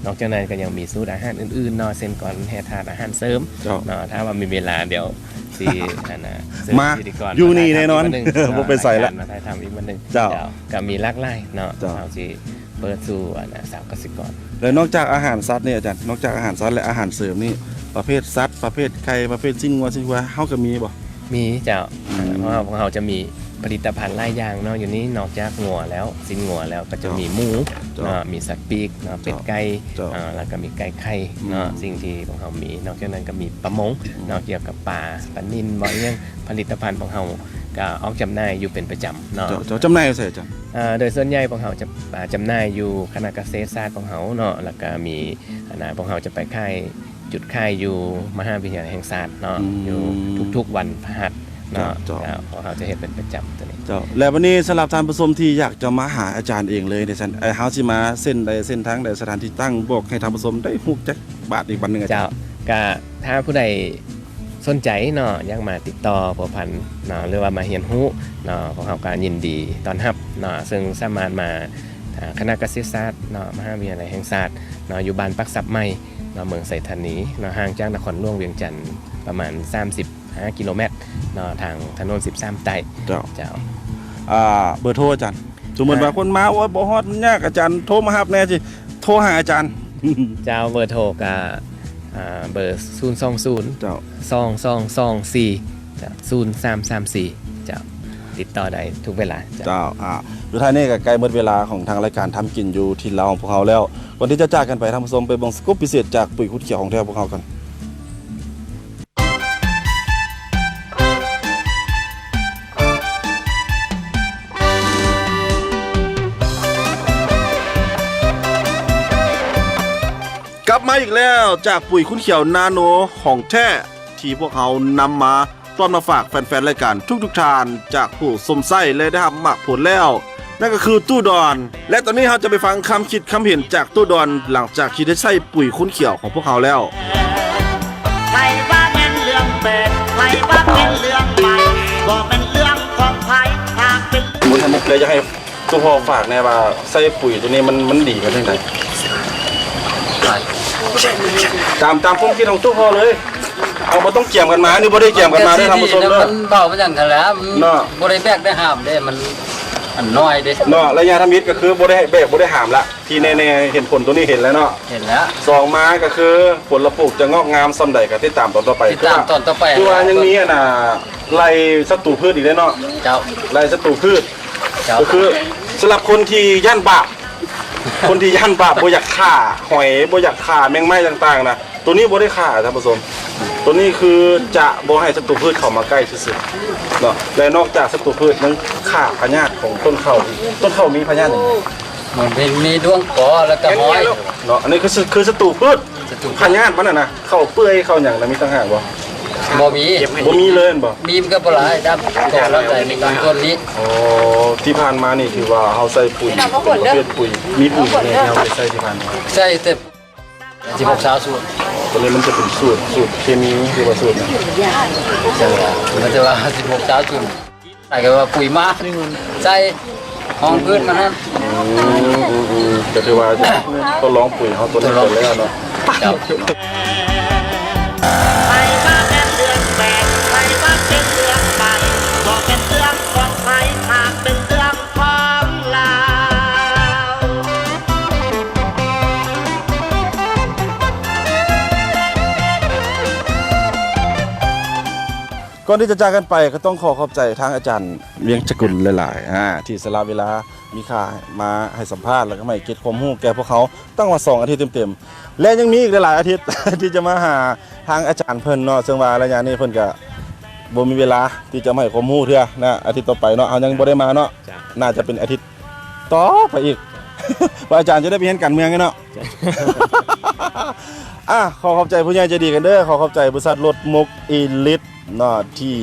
ນອກຈາກນັ້ນກໍຍັງມີສູດອາຫານອື່ນໆເນາະ ເຊັ່ນ ກ່ອນແຮ່ທາດອາຫານເສີມ ເຈົ້າ ເນາະ. ຖ້າວ່າມີເວລາ ດຽວຊິ ອັນນ່າ ເຊີນ ມາ ພິທີກອນ ຢູ່ນີ້ແນ່ນອອນ ມາຖ່າຍທຳອີກມື້ໜຶ່ງເນາະ ມາຖ່າຍທຳອີກມື້ໜຶ່ງ ເຈົ້າ ເຈົ້າ ກໍມີຫຼາກຫຼາຍເນາະ ເຈົ້າ ເຮົາຊິເປີດສູ່ ອັນນ່າ ຊາວກະສິກອນ. ແລ້ວນອກຈາກອາຫານສັດນີ້ອາຈານ ນອກຈາກອາຫານສັດ ແລະ ອາຫານເສີມນີ້ ປະເພດສັດ ປະເພດໄກ່ ປະເພດຊີ້ນງົວ ຊີ້ນຄວາຍ ເຮົາກໍມີບໍ່? ມີເຈົ້າ ອືມ ເພາະວ່າພວກເຮົາຈະມີຜະລິດຕະພັນຫຼາຍຢ່າງເນາະ ຢູ່ນີ້ ນອກຈາກງົວແລ້ວ ຊີ້ນງົວແລ້ວ ກໍຈະມີໝູ ເຈົ້າ ເນາະ ມີສັດປີກເນາະ ເຈົ້າ ເປັດໄກ່ ເຈົ້າ ເນາະ ແລ້ວກໍມີໄກ່ໄຂ່ເນາະ ອືມ ສິ່ງທີ່ພວກເຮົາມີ. ນອກຈາກນັ້ນກໍມີປະມົງ ອືມ ເນາະ ກ່ຽວກັບປາ ປານິນ ບໍ່ ອີ່ຫຍັງ ຜະລິດຕະພັນຂອງເຮົາກໍອອກຈຳໜ່າຍຢູ່ເປັນປະຈຳເນາະ. ເຈົ້າ ເຈົ້າ ຈຳໜ່າຍຢູ່ໃສອາຈານ? ເອີ ໂດຍສ່ວນໃຫຍ່ພວກເຮົາຈະ ອາ ຈຳໜ່າຍຢູ່ຄະນະກະເສດສາດຂອງເຮົາເນາະ ແລ້ວກໍມີ ອັນນ່າ ພວກເຮົາຈະໄປຂາຍ ຈຸດຂາຍຢູ່ມະຫາວິທະຍາໄລແຫ່ງຊາດເນາະ ອືມ ຢູ່ທຸກໆວັນພະຫັດເນາະ. ເຈົ້າ ເຈົ້າ ເຈົ້າ ພວກເຮົາຈະເຮັດເປັນປະຈຳຕົວນີ້. ເຈົ້າ ແລ້ວບັດນີ້ສຳລັບທ່ານຜູ້ຊົມທີ່ຢາກຈະມາຫາອາຈານເອງເລີຍນີ້ຊັ້ນ ເຮົາຊິມາເສັ້ນໃດ ເສັ້ນທາງໃດ ສະຖານທີ່ຕັ້ງ ບອກໃຫ້ທ່ານຜູ້ຊົມໄດ້ຮູ້ຈັກບາດອີກບາດໜຶ່ງ. ເຈົ້າ ກະຖ້າຜູ້ໃດສົນໃຈເນາະ ຢາກມາຕິດຕໍ່ພົວພັນເນາະ ຫຼືວ່າມາຮຽນຮູ້ເນາະ ພວກເຮົາກໍຍິນດີຕ້ອນຮັບເນາະ ເຊິ່ງສາມາດມາ ອ່າ ຄະນະກະເສດສາດເນາະ ມະຫາວິທະຍາໄລແຫ່ງຊາດເນາະ ຢູ່ບ້ານປາກຊັບໃໝ່ ເນາະ ເມືອງໄຊທານີເນາະ ຫ່າງຈາກນະຄອນຫຼວງວຽງຈັນປະມານສາມສິບຫ້າກິໂລແມັດເນາະ ທາງຖະໜົນສິບສາມໃຕ້. ເຈົ້າ ເຈົ້າ ອ່າ ເບີໂທອາຈານ ສົມມຸດວ່າ ອ່າ ຄົນມາ ໂອ້ຍ ບໍ່ຮອດ ມັນຍາກ ອາຈານໂທມາຮັບແດ່ ຊິໂທຫາອາຈານ. ເຈົ້າ ເບີໂທກະ ອ່າ ເບີ ສູນສອງສູນ ເຈົ້າ ສອງສອງສອງສີ່ ເຈົ້າ ສູນສາມສາມສີ່ ເຈົ້າ ຕິ ຕິດຕໍ່ໄດ້ທຸກເວລາ. ເຈົ້າ ເຈົ້າ ອ່າ ສຸດທ້າຍນີ້ກໍໃກ້ໝົດເວລາຂອງທາງລາຍການທຳກິນຢູ່ຖິ່ນລາວຂອງພວກເຮົາແລ້ວ. ກ່ອນທີ່ຈະຈາກກັນໄປ ທ່ານຜູ້ຊົມໄປເບິ່ງສະກຸບພິເສດຈາກປຸ້ຍຄູນຂຽວຂອງແທ້ພວກເຮົາກັນ. ກັບມາອີກແລ້ວ ຈາກປຸ້ຍຄູນຂຽວນາໂນຂອງແທ້ ທີ່ພວກເຮົານຳມາຕ້ອນມາຝາກແຟນໆລາຍການທຸກໆທ່ານ ຈາກຜູ້ຊົມໃຊ້ ແລະ ໄດ້ຮັບໝາກຜົນແລ້ວ. ນັ້ນກໍຄືຕູ້ດອນ ແລະ ຕອນນີ້ເຮົາຈະໄປຟັງຄຳຄິດຄຳເຫັນຈາກຕູ້ດອນ ຫຼັງຈາກທີ່ໄດ້ໃຊ້ປຸ້ຍຄູນຂຽວຂອງພວກເຮົາແລ້ວ. ໃຜວ່າແມ່ນເລື່ອງແປກ ໃຜວ່າແມ່ນເລື່ອງໃໝ່ ບໍ່ແມ່ນເລື່ອງຂອງໃຜ ຫາກເປັນ ແລ້ວຢາກໃຫ້ຕູ້ພໍ່ຝາກແດ່ວ່າໃຊ້ປຸ້ຍໂຕນີ້ມັນ ມັນດີກັນຈັ່ງໃດ? ຕາມ ຕາມຄວາມຄິດຂອງຕູ້ພໍ່ເລີຍ. ເຮົາບໍ່ຕ້ອງກຽມກັນມາ ອັນນີ້ບໍ່ໄດ້ກຽມກັນມາເດີທ່ານຜູ້ຊົມເດີ. ມັນເວົ້າມາຈັ່ງຊັ້ນແຫຼະ ເນາະ ບໍ່ໄດ້ແບກໄດ້ຫາມເດ້ ມັນອັນນ້ອຍເດ້ເນາະ. ໄລຍະທຳອິດກໍຄືບໍ່ໄດ້ແບກບໍ່ໄດ້ຫາມລະ ທີ່ແນ່ໆເຫັນຜົນໂຕນີ້ເຫັນແລ້ວເນາະ ເຫັນແລ້ວ. ສອງມາກໍຄືຜົນລະປູກຈະງອກງາມສ່ຳໃດກໍຕິດຕາມຕອນຕໍ່ໄປ ຕິດຕາມຕອນຕໍ່ໄປ. ຄືວ່າຍັງມີອັນນ່າ ໄລ່ສັດຕູພືດອີກເດ້ເນາະ. ເຈົ້າ ໄລ່ສັດຕູພືດ. ເຈົ້າ ກໍຄືສຳລັບຄົນທີ່ຢ້ານບາບ ຄົນທີ່ຢ້ານບາບ ບໍ່ຢາກຂ້າຫອຍ ບໍ່ຢາກຂ້າແມງໄມ້ຕ່າງໆນະ ໂຕນີ້ບໍ່ໄດ້ຂ້າທ່ານຜູ້ຊົມ. ໂຕນີ້ຄືຈະບໍ່ໃຫ້ສັດຕູພືດເຂົ້າມາໃກ້ຊື່ໆເນາະ ແລະ ນອກຈາກສັດຕູພືດຍັງຂ້າພະຍາດຂອງຕົ້ນເຂົ້າອີກ. ຕົ້ນເຂົ້າມີພະຍາດຫຍັງ? ມັນເປັນ ມີດວງກອ ແລ້ວກໍຫອຍເນາະ. ອັນນີ້ຄື ຄືສັດຕູພືດ ສັດຕູພືດ ພະຍາດມັນນະ ເຂົ້າເປື່ອຍເຂົ້າຫຍັງນະ ມີຕ່າງຫາກບໍ່? ບໍ່ມີ ບໍ່ມີເລີຍແມ່ນບໍ່? ມີມັນກໍບໍ່ຫຼາຍ ດຳກໍຫຼາຍໃນບາງຄົນນີ້. ອໍ ທີ່ຜ່ານມານີ້ຖືວ່າເຮົາໃສ່ປຸ້ຍ ເປັນປະເພດປຸ້ຍ ມີປຸ້ຍຫຍັງແດ່ທີ່ເຮົາໄດ້ໃສ່ທີ່ຜ່ານມາ? ໃສ່ແຕ່ ສິບຫົກ ຊາວສູນ. ຕົວນີ້ມັນຈະເປັນສູດ ສູດເຄມີ ຫຼືວ່າສູດຫຍັງ? ຈັກວ່າ ມັນຈະວ່າ ສິບຫົກ ຊາວສູນ ໃສ່ກໍວ່າປຸ້ຍໝາກ ໃສ່ຮອງພື້ນມັນຫັ້ນ. ອືມ ອືມ ອືມ ກໍຖືວ່າທົດລອງປຸ້ຍເຮົາຕົວນີ້ໄປແລ້ວເນາະ. ເຈົ້າ ໃຜວ່າແມ່ນເລື່ອງແປກ ໃຜວ່າເປັນເລື່ອງໃໝ່ ບໍ່ແມ່ນເລື່ອງຂອງໃຜ ຫາກເປັນເລື່ອງ ຂອງລາວ. ກ່ອນທີ່ຈະຈາກກັນໄປ ກໍຕ້ອງຂໍຂອບໃຈທາງອາຈານວຽງສະກຸນຫຼາຍໆ ອາ ທີ່ສະຫຼະເວລາມີຄ່າມາໃຫ້ສຳພາດ ແລ້ວກໍມາໃຫ້ກຽດຄວາມຮູ້ແກ່ພວກເຮົາ ຕັ້ງວ່າສອງອາທິດເຕັມໆ ແລະ ຍັງມີອີກຫຼາຍໆອາທິດ ທີ່ຈະມາຫາ ທາງອາຈານເພິ່ນເນາະ ເຊິ່ງວ່າໄລຍະນີ້ເພິ່ນກະບໍ່ມີເວລາທີ່ຈະມາໃຫ້ຄວາມຮູ້ເທື່ອນະ. ອາທິດຕໍ່ໄປເນາະ ເຮົາຍັງບໍ່ໄດ້ມາເນາະ ເຈົ້າ ໜ້າຈະເປັນອາທິດຕໍ່ໄປອີກ ວ່າອາຈານຈະໄດ້ໄປຮຽນການເມືອງແລ້ວເນາະ. ເຈົ້າ ອ່າ ຂໍຂອບໃຈຜູ້ໃຫຍ່ໃຈດີກັນເດີ ຂໍຂອບໃຈບໍລິສັດລົດມົກອີລິດເນາະ ທີ່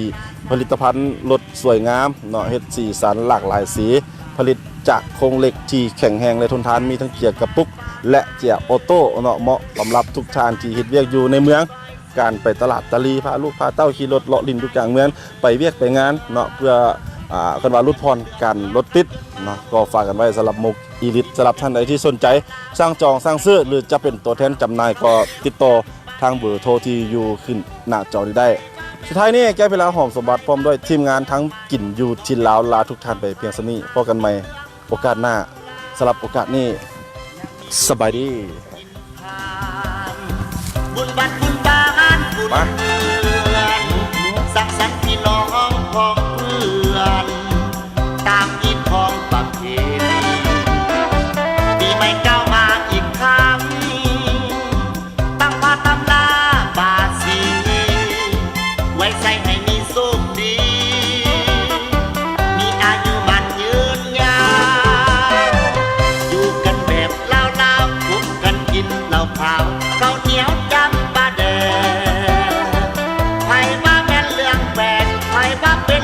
ຜະລິດຕະພັນລົດສວຍງາມເນາະ ເຮັດສີສັນຫຼາກຫຼາຍສີ ຜະລິດຈາກໂຄງເຫຼັກທີ່ແຂງແຮງ ແລະ ທົນທານ ມີທັງເຈຍກະປຸກ ແລະ ເຈຍໂອໂຕ້ເນາະ ເໝາະສຳລັບທຸກທ່ານທີ່ເຮັດວຽກຢູ່ໃນເມືອງ ການໄປຕະຫຼາດຕະຫຼີ ພາລູກພາເຕົ້າຂີ່ລົດເລາະຫຼິ້ນຢູ່ກາງເມືອງ ໄປວຽກໄປງານເນາະ ເພື່ອ ອ່າ ເອີ້ນວ່າຫຼຸດຜ່ອນການລົດຕິດເນາະ ກໍຝາກກັນໄວ້ສຳລັບມົກອີລິດ. ສຳລັບທ່ານໃດທີ່ສົນໃຈສັ່ງຈອງ ສັ່ງຊື້ ຫຼື ຈະເປັນຕົວແທນຈຳໜ່າຍ ກໍຕິດຕໍ່ທາງເບີໂທທີ່ຢູ່ຂຶ້ນໜ້າຈໍນີ້ໄດ້. ສຸດທ້າຍນີ້ ແກ້ວ ພິລາ ຫອມສົມບັດ ພ້ອມດ້ວຍທີມງານທັງກິນຢູ່ຖິ່ນລາວ ລາທຸກທ່ານໄປພຽງສ່ຳນີ້. ພົບກັນໃໝ່ ໂອກາດໜ້າ ສຳລັບໂອກາດນີ້ ສະບາຍດີ. ບຸນວັດບຸນບ້ານບຸນເຮືອນ ສັງສັນພີ່ນ້ອງພ້ອງເພື່ອນ ຕາມຮີດຄອງປະເພນີ ປີໃໝ່ກ້າວມາອີກຄັ້ງ ຕັ້ງຜ້າຕຳລາບາສີ ໄວ້ໃຊ້ໃຫ້ມີໂຊກດີ ມີອາຍຸໝັ້ນຍືນຍາວ ຢູ່ກັນແບບລາວໆ ຄົບກັນກິນເຫຼົ້າຂາວ ເຂົ້າໜຽວຈຳປາແດງ ໃຜວ່າແມ່ນເລື່ອງແປກ ໃຜວ່າເປັ